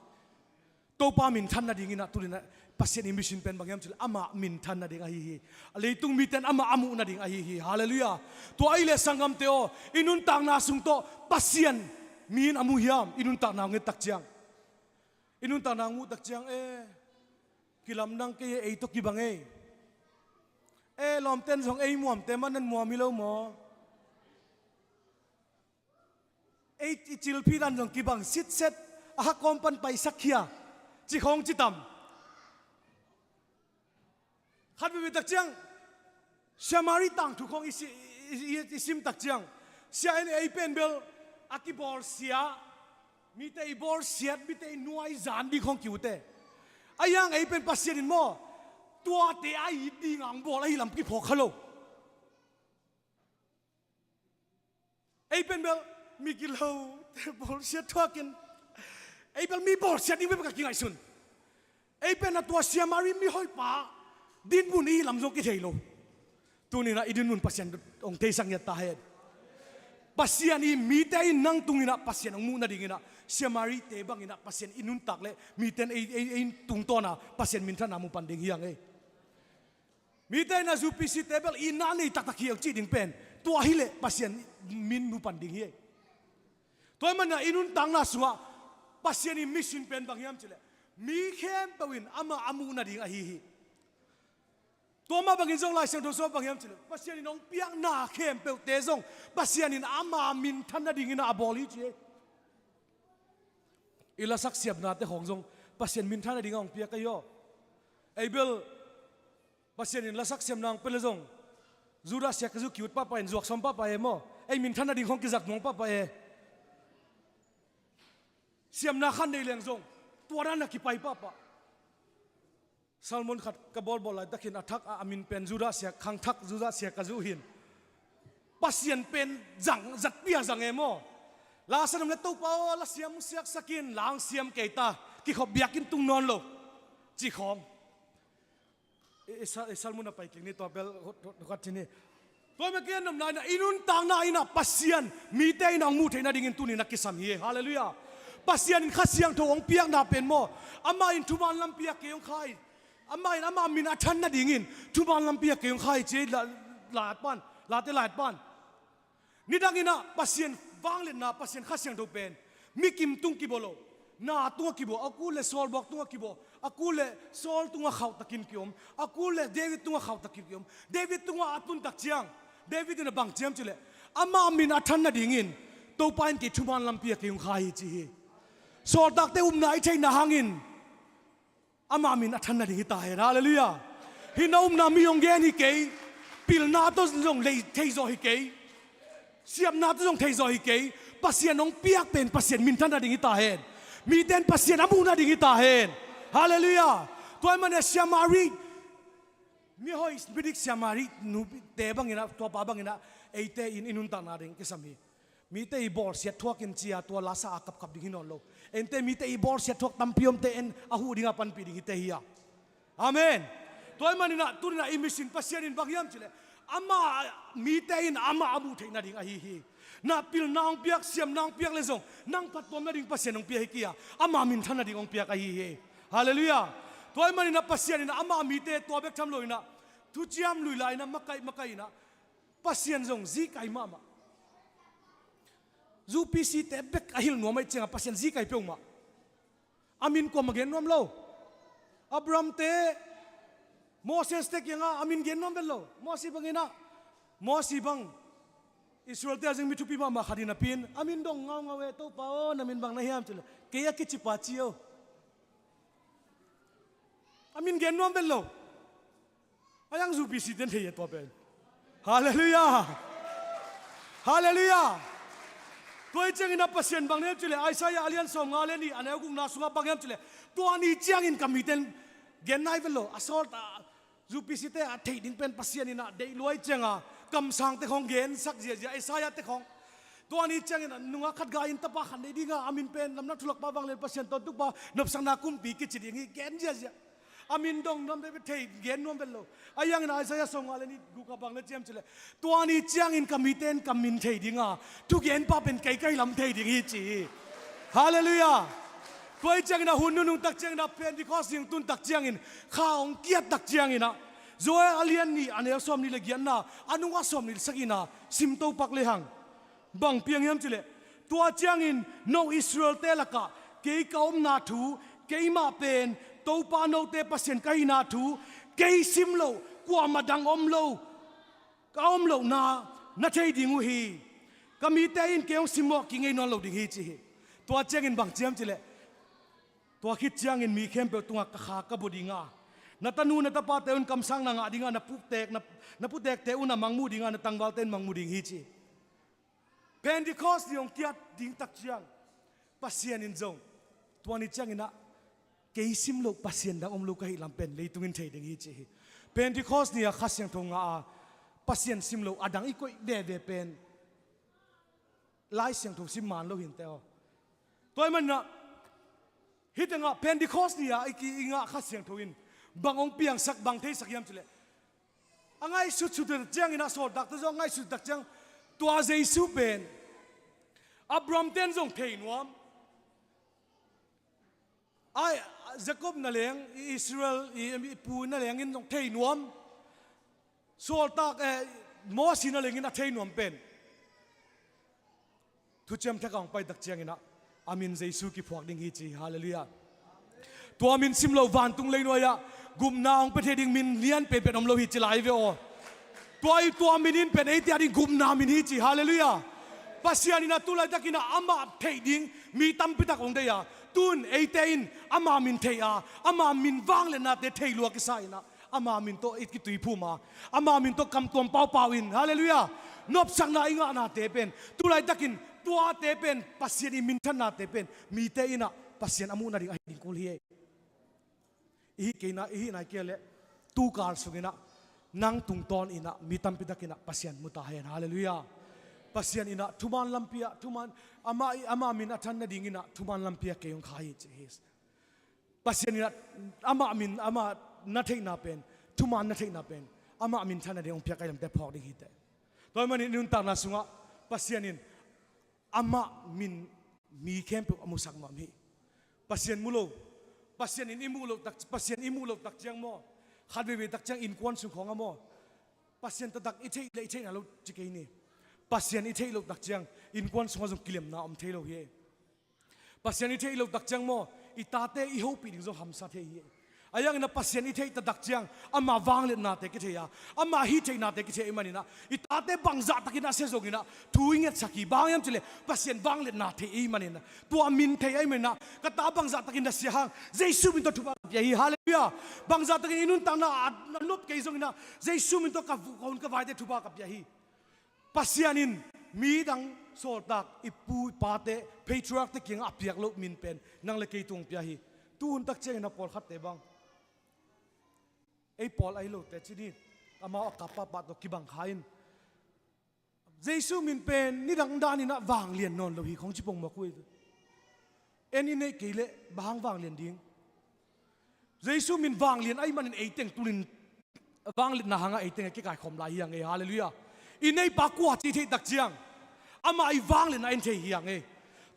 Topa minthan nadingin ah tuni-in ah Pasian i mission pen bang hiam cih leh, amah minthan nading ahi hi. A leitung mite in amah a muh nading ahi hi. Halleluiah. Tua ahih leh sanggamte aw, i nuntakna sung tawh Pasian mi in a mu hiam? I nuntakna hong et tak ciang, i nuntakna hong muh tak ciang, eh, kilamdang kei e, ei tawh kibang ei. Eh, lawmte in zong ei muamte mah nan muam hi lo maw? Ei i cilphih dan zong kibang sitset, a ha kawm pan paisak khia, ci khawng ci tam. Khat veve tak ciang, Samari tangthu khawng i si- i- i- i sim tak ciang, sia in ei pen bel a kibawlsia, mite i bawlsiat, mite i nuaizan ding khawng ki-ut e. Ahi hang ei pen Pasian in maw, tuate a it ding a hong bawl ahi lam kiphawk kha lo. Ei pen bel mi gilote bawlsiat thuakin, ei bel mi bawlsiat ding bek a kingaihsun. Ei pen a tua Samari mihoihpa dinmun i hih lam zong kithei lo. Tuni-in ah i dinmun Pasian hong theisak ngiat ta hen. Pasian i mite in nang tungin ah Pasian hong muh nadingin ah, Samarite bangin ah Pasian i nuntak leh mite in ei, ei, ei tungtawn a Pasian minthanna mu pan ding hi hang ei. Mite in a U P C te bel itna nei taktak hi hang cih ding pen, tua hi leh Pasian min mu pan ding hi. Tua ahih manin ah i nuntakna sungah Pasian i mission pen bang hiam cih leh, mi khempeuh in amah a muh nading ahi hi. Tua mah bangin zong Lai Siangtho sungah bang hiam cih leh, Pasian in hong piak na khempeuhte zong Pasian in ama minthan nadingin ah a bawl hi ci hi. I lasak siamnate khawng zong Pasian minthan nading a hong piak ahi aw. Ei bel Pasian in lasak siamna hong pia leh zong, Judah siak ka zu ki-ut pahpah in, zuak sawm pahpah e maw. Ei minthan nading khawng kizat nuam pahpah e. Siamna khat nei leng zong tua dan a kipai pahpah. Sermon khat ka bawlbawl laitakin a thak a, a min pen Judah siak, khangthak Judah siak ka zu hi in. Pasian pen zang, zatpih a zang e maw. La sa nuam leh, Topa aw, la siam siaksak in, la hong siam kei ta, kikhop biakinn tung nawn lo, ci khawng. I, i, sa- i Salmun a pai kik ni, tua bel hot- hot- hot ci ni. Tua mah kei a nopna in ah, i nuntakna in ah Pasian mite in a hong muh theih nadingin tuni-in a kisam hi. Halleluiah. Pasian in Kha Siangtho hong piakna pen maw, amah in thuman lampi ah kei hong kha hi. Amah in ama min a than nadingin thuman lampi ah kei hong kha hi ci hi. La- Late pan, Late Late pan. Nidangin ah Pasian vangliatna, Pasian Kha Siangtho pen mi kim tung kibawl lo. Na tungah kibawl, a kul leh Saul buak tungah kibawl, a kul leh Saul tungah khauhtakin ki-om, a kul leh David tungah khauhtakin ki-om. David tungah a tun tak ciang, David in a bang ci hiam cih leh, ama min a than nadingin Topa in kei thuman lampi ah kei hong kha hi ci hi. Sawltakte upna i theihna hangin ama min a than nading hi ta hen. Halleluiah. Hih na upna mi hong gen hi kei. Pilna tawh zong lei thei zaw hi kei. Siamna tawh zong thei zaw hi kei. Pasian hong piak pen Pasian minthan nading hi ta hen. Mite in Pasian a muh nading hi ta hen. Halleluiah. Tua ahih manin ah Samari mihoih, midik Samari nute bangin ah, tuapa bangin ah eite in i nuntakna ding kisam hi. Mite i bawlsiat thuak in ci a tua lasa a kapkap ding hi nawn lo. Eite mite i bawlsiat thuak tampi omte en a huh ding a panpih ding hite hi a. Amen. Tua ahih manin ah tuni-in ah i mission Pasian in bang hiam cih leh, ama mite in amah a muh theih nading ahi hi. Na pilna hong piak, siamna hong piak leh zong nang phattuam nading Pasian hong pia hi kei a, ama minthan nading hong piak ahi hi. Halleluiah. Tua ahih manin ah Pasian in ah ama mite tua bek tham lo-in ah, thuciam lui lai-in ah makaih makaih in ah, Pasian zong zikai mahmah. U P C te bek a hilh nuam ahih ciangin Pasian zikai peuhmah. A min kuamah gen nuam lo. Abraham te, Moses te kiangah a min gen nuam vet lo. Mosi bangin ah, Mosi bang Israel te a zing mi thupi mahmah khat hi napi-in a min dong ngaungau e. Topa aw, na min bang na hiam ci leh, kei a kicipa ci aw. A min gen nuam vet lo. A yang U P C ten thei a tua pen. Halleluiah. Halleluiah. Tua hi ciangin a Pasian bang na hiam ci leh, Isaiah a lian sawmnga le nih a neu gukna sungah bang hiam ci leh, tua ni ciangin ka miten gen nai vet lo. A sawt a U P C te a theih ding pen Pasian in a deih luai cianga kamsangte khong gensak ziazia, Isaiah te khong. Tua ni ciangin a nungak khat gai-in tapa khat nei dinga a min pen lamnak thulakpa vanglian Pasian tawntukpa nopsakna kumpi kici ding hi gen ziazia. A min dong nuam vet, thei gen nuam vet lo. A yangin Isaiah sawmnga le nih guk a bang na hiam ci leh, tua ni ciangin ka miten ka min thei dinga thugenpa pen kei ka hi lam thei ding hi ci hi. Halleluiah. Tua hi ciangin a hun nunung tak ciangin a Pentecost ding tun tak ciangin kha hong kiat tak ciangin ah Joel a lian nih a neu sawmnih le giatna a nungah sawmnih le sagihna sim to pak lehang bang piang hiam ci leh, tua ciangin no Israel te lakah kei ka omna thu, keimah pen Topa note Pasian ka hihna thu, kei sim loh kuamah dang om lo, ka om lohna na thei ding uh hi. Ka mite in kei hong simmawh kingei nawn lo ding hi ci hi. Tua ciangin bang ci hiam ci leh, tua khit ciangin mi khempeuh tungah ka kha ka bua dinga, na tanu na tapate un kamsangna ngah dinga, na putek, na, na putekte un a mangmuh dinga, na tangvalte in mangmuh ding hi ci. Pentecost ni hong kiat ding tak ciang Pasian in zong tua ni ciangin ah kei sim loh Pasian dang om lo ka hih lam pen leitung in thei ding hi ci hi. Pentecost ni a Kha Siangtho ngah a Pasian sim loh a dang i koih veve pen Lai Siangtho sim man lo hi inteh aw. Tua ahih manin ah hih tengah Pentecost ni a i ki i ngah Kha Siangtho in bang hong piangsak, bang theisak hiam ci leh, a ngaihsutsut tak ciangin ah, sawltakte zong a ngaihsut tak ciang, tua Jesu pen Abraham ten zong thei nuam, ai, Jacob na leng, i Israel i, i pu na lengin zong thei nuam, sawltak, eh, Mosi na lengin a thei nuam pen Thuciam Thak a hong pai tak ciangin ah a min Jesu kiphuak ding hi ci hi. Halleluiah. Tua min sim loh vantung leinuai ah gupna hong pia thei ding min lian penpen om lo hi ci lai ve aw. Tua i tua min in pen eite a ding gupna min hi ci. Halleluiah. Pasian in ah tu laitakin ah amah theih ding mi tampi tak hong deih a, tun eite in ama min theih a, ama min vangliatnate thei lua kisa in ah ama min tawh i kituiphum a, ama min tawh kamtuam paupau in, halleluiah, nopsakna i ngahnate pen tu laitakin tuate pen Pasian i minthannate pen mite in ah Pasian a muh nading a hih ding kul hi ei. I hih kei na, i hih nai kei leh tukal sungin ah nang tungtawn in ah mi tampi takin ah Pasian mu ta hen, halleluiah. Pasian in ah thuman lampi ah, thuman, ama, ama min a than nadingin ah thuman lampi ah kei hong kha hi ci hi. Pasian in ah amah min, amah na theihna pen, thuman na theihna pen amah minthanna ding hong piak a hih lamte phawk ding hi teh. Tua ahih manin i nuntakna sungah Pasian in amah min mi khempeuh a musak nuam hi. Pasian mu lo, Pasian in i muh loh tak, Pasian i muh loh tak ciang maw, khat veivei tak ciang innkuan sung khawngah maw, Pasian taktak i theih le i theihna lo ci kei ni. Pasian i theih loh tak ciang innkuan sungah zong kilemna om thei lo hi. Pasian i theih loh tak ciang maw, i tate i hopih ding zong hamsa thei hi. A hang in ah Pasian i theih taktak ciang ama vangliatnate kithei a, ama hih theihnate kithei ahih manin ah i tate bangzah takin a sia zongin ah thu i ngetsak hi. Bang hiam cih leh Pasian vangliatna thei ahih manin ah, tua min thei ahih manin ah, ka ta bangzah takin na sia hang Jesu min tawh thupha ka pia hi. Halleluiah. Bangzah takin i nuntakna a nop kei zongin ah Jesu min tawh ka vuk ka hun ka vaite thupha ka pia hi. Pasian in midang sawltak, i pu i pate, patriarch te kiangah a piak loh min pen nang le kei tung pia hi. Tu hun tak ciangin a pawlkhatte bang, ei pawl ahi lote ci ni, amau a kap pahpah tawh kibang kha in, Jesu min pen nidang danin ah vanglian nawn lo hi khong ci pongmawk uh ei. En i neih kei leh bang hang vanglian ding? Jesu min vanglian ahih manin ei teng tunin vangliatna hangah ei teng a kikaikhawm lai hi hang ei. Halleluiah. I neipa kua cih theih tak ciang amah i vangliatna en thei hi hang ei.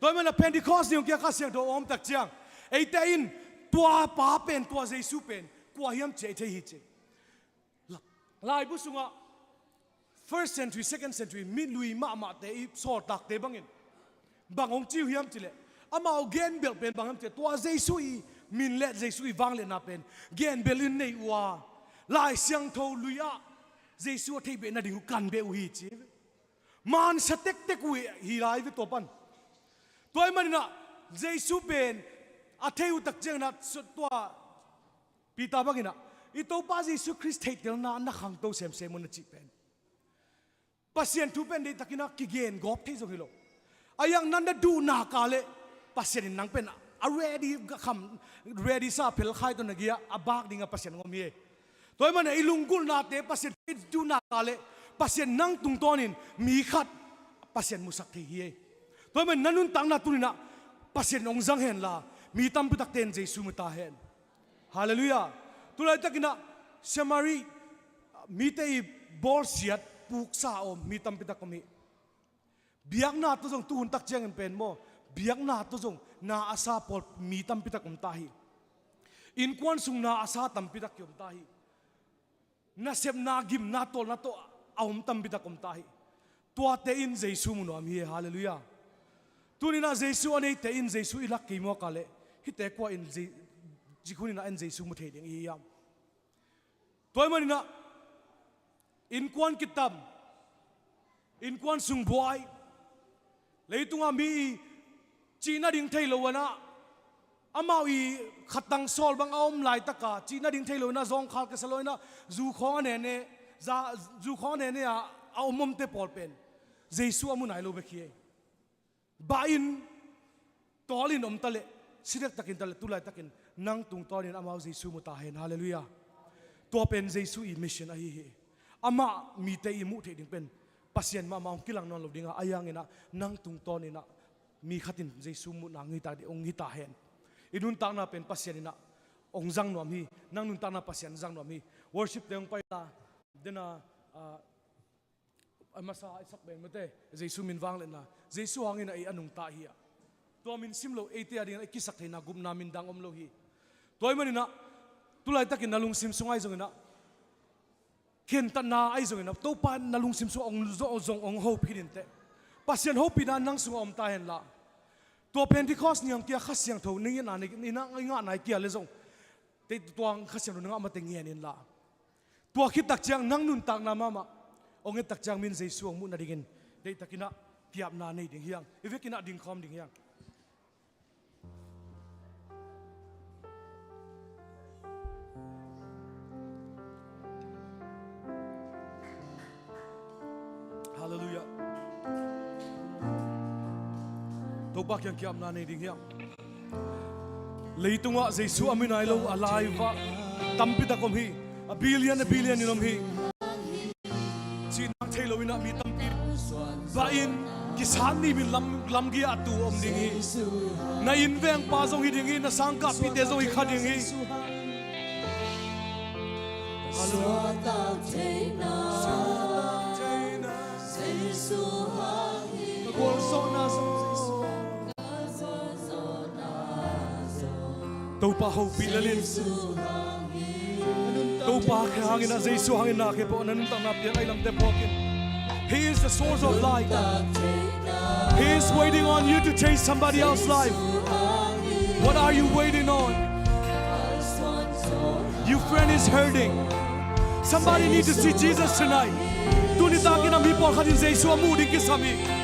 Tua ahih manin ah Pentecost ni hong kia Kha Siangtho om tak ciang eite in tua pa pen, tua Jesu pen kua hiam cih ei thei hi ci. Laibu sungah first century, second century, mi lui mahmahte i sawltakte bangin bang hong ci uh hiam cih leh, amau genbelh pen bang hiam cih leh, tua Jesu i min le Jesu i vangliatna pen genbelh in nei uh a, Lai Siangtho lui-ah Jesu a theih beh nading uh kan beh uh hi ci. Mansa tektek uh hi lai ve tua pan. Tua ahih maninah Jesu pen a thei uh tak cianginah tua Peter banginah i Topa Jesu Khrist theihtelna na khangto semsem un a cih pen Pasian thu pen deihtakinah kigen gawp thei zong hi lo. A yang nan na duh nak leh Pasian in nang pen a ready kham, ready sa phelkhai tawh na gei-ah a bak dingah Pasian hong om hi. Tua ahih manin i lunggulhnate Pasian thu i duh nak leh Pasian nang tungtawnin mi khat Pasian musak thei hi. Tua ahih manin na nuntakna tuninah Pasian hong zang henla mi tampi takte in Jesu mu ta hen. Halleluiah. Tulaitakinah Samari mite i bawlsiat puksa a om mi tampitak om hi. Biakna tawh zong tuhun tak ciangin pen maw, biakna tawh zong na a sa pawl mi tampitak om ta hi. Innkuan sung na a sa tampitak ki om ta hi. Nasepna, gimna, tawlna tawh a om tampitak om ta hi. Tuate in Jesu mu nuam hi. Halleluiah. Tuninah Jesu a neite in Jesu i lak kei mawk a leh hihte kua in Je-, cikhuninah en Jesu mu thei ding i hi hiam? Tua ahih maninah innkuan kitam, innkuan sung buai, leitungah mi i cih nading thei lo inah amau i khatang sawl bang a om laitaka cih nading thei lo inah zawngkhal kisa lo inah zu khawng a nene, za-, zu khawng a nene a, a om omte pawl pen Jesu a mu nai lo bek hi. Bah in, tawl in om taleh, si dektakin taleh, tulaitakin nang tungtawnin amau Jesu mu ta hen. Halleluiah. Tua pen Jesu i mission ahi hi. Amah mite i muh theih ding pen Pasian mahmah hong kilang nawn lo dingah, a yanginah nang tungtawninah mi khatin Jesu muhna hong hi ta, hong hi ta hen. I nuntakna pen Pasian inah hong zang nuam hi. Nang nuntakna Pasian zang nuam hi. Worship te hong pai la, dena, ah, a masa i sak beng mate, Jesu min vangliatna. Jesu hangin a ei a nungta hi a. Tua min sim lo eite a dingin a kisak theihna gupna min dang om lo hi. Tua ahih maninah tulaitakin na lungsim sungah ahi zonginah, khentatna ahi zonginah, Topa na lungsim sungah hong zong, zong hong hopih in teh. Pasian hopihna nang sungah om ta henla. Tua Pentecost ni hang kia Kha Siangtho na ngahna, na ngahna kia le zong, tei tuang Kha Siangtho na ngah mate ngen inla. Tua khit tak ciang nang nuntakna mahmah hong et tak ciang min Jesu hong muh nadingin deihtakinah kiapna nei ding hi hang. I vekinah dingkhawm ding hi hang. Halleluiah. Topa kiang kiapna nei ding hi hang. Leitungah Jesu a mu nai lo a laiva tampitak om hi. A billion, a billion in om hi. Cihna thei lo inah mi tampi bah in, kisat nih min lam, lamgei-ah tu om ding hi. Na innvengpa zong hi ding hi, na sangkahpihte zong hi kha ding hi. Halleluiah. Topa hopih lel in. Topa khe hangin a, Jesu hangin na khe pawh na nuntakna piang a, i lamte phawk in. He is the source of life. He is waiting on you to change somebody else's life. What are you waiting on? Your friend is hurting. Somebody need to see Jesus tonight. Tuni takin a mi pawlkhat in Jesu a muh ding kisam hi.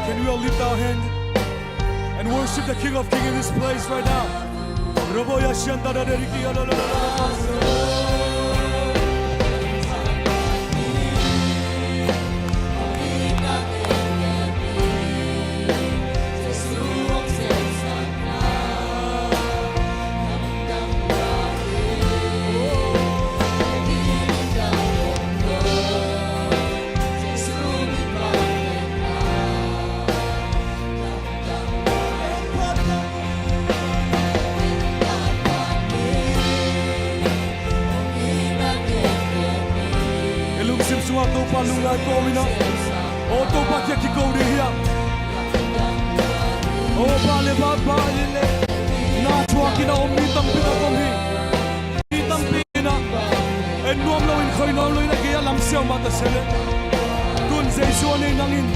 Can we all lift our hand and worship the King of Kings in this place right now? Ai kawm in ah, aw Topa kiang kiko ding hi hang. Aw pa le pa, pa le le, na thuak in a om mi tampi tak om hi. Mi tampi in ah, en nuam lo in, khoi nuam lo in a gei ah lam siau mah ta se leh, tun Jesu a nei nang in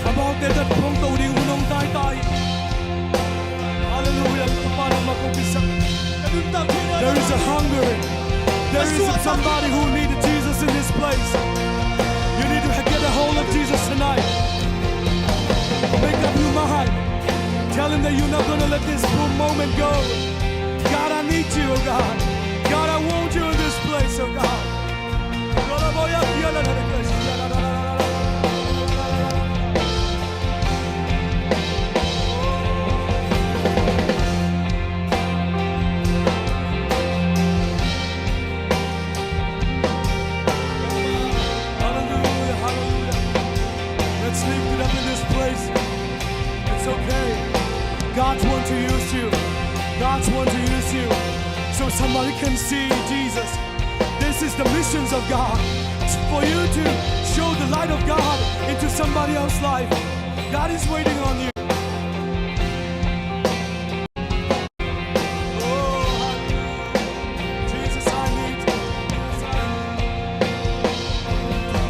amaute tat phongto ding hun hong taitai. Halleluiah. Topa nangmah kong kisak. There is a hunger. There is somebody who needs Jesus in this place. You need to get a hold of Jesus tonight. Make up your mind. Tell him that you're not gonna let this moment go. God, I need you, oh God. God, I want you in this place, oh God. Hallelujah, hallelujah. Let's lift it up in this place. It's okay. God's want to use you. God's want to use you. So somebody can see Jesus. This is the missions of God. It's for you to show the light of God into somebody else's life. God is waiting on you. Oh, hallelujah. Jesus, I need you. Yes, I need you.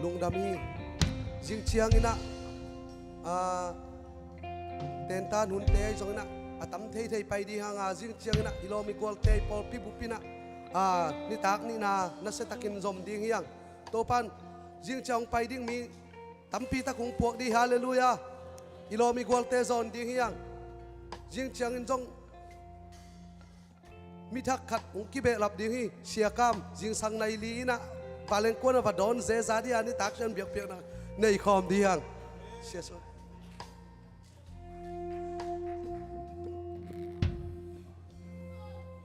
Lungdam hi. Zing ciangin ah, ah, tentan hunte ahi zongin ah, a tam theithei pai ding hang a, zing ciangin ah i lawm i gualte, i pawlpi bup in ah, ah, nitak nihna nasia takin zom ding hi hang. Topan zing ciang hong pai ding mi tampi tak hong puak ding, halleluiah. I lawm i gualte zawn ding hi hang. Zing ciangin zong mi thak khat hong kibehlap ding hi. Sia Kam, zingsang nai li in ah Valengkuan a va dawn zeza ding a, nitak ciang biakpiakna nei khawm ding hi hang. Sia Suan.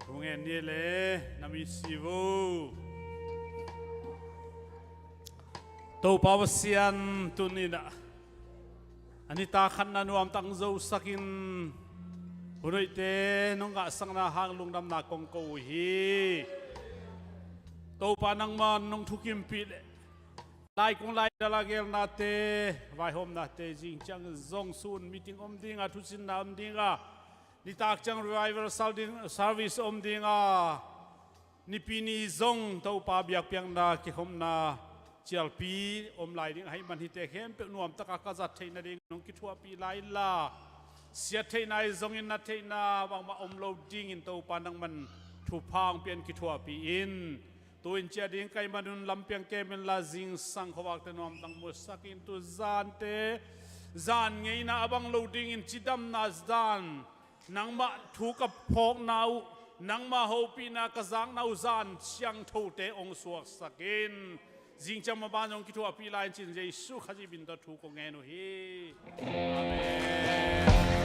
Hong en ni le, na mi si vo. Topa Pasian, tuni-in ah a nitak khatna nuamtak hong zosakin, hun hoihte nong ngahsakna hang lungdamna kong ko uh hi. Topa, nangman nong thukimpih leh Laikung lai dala gelnate, vaihawmnate zing ciang zong sun meeting om dinga, thusinna om dinga, nitak ciang revival sal ding, service om dinga, nipi ni zong Topa biakpiakna kikhopna cialpi om lai ding ahih man hihte khempeuh nuamtaka ka zat theih nading nong kithuahpih lai inla, siat theihna ahi zongin na theihna bangmah om lo dingin Topa nangman thupha hong pia in kithuahpih in. Tu-in ciah ding ka hih manun lampiang kem inla zingsang khuavakte nuamtak musak in. Tu zante zan ngeina a bang lo dingin cidamna zan, nangmah thu ka phawkna uh, nangmah hopihna ka zakna uh zan siangthote hong suaksak in. Zing ciang maban zong kithuahpih lai in ci-in Jesu Khazih min tawh thu kong ngen uh hi. Amen.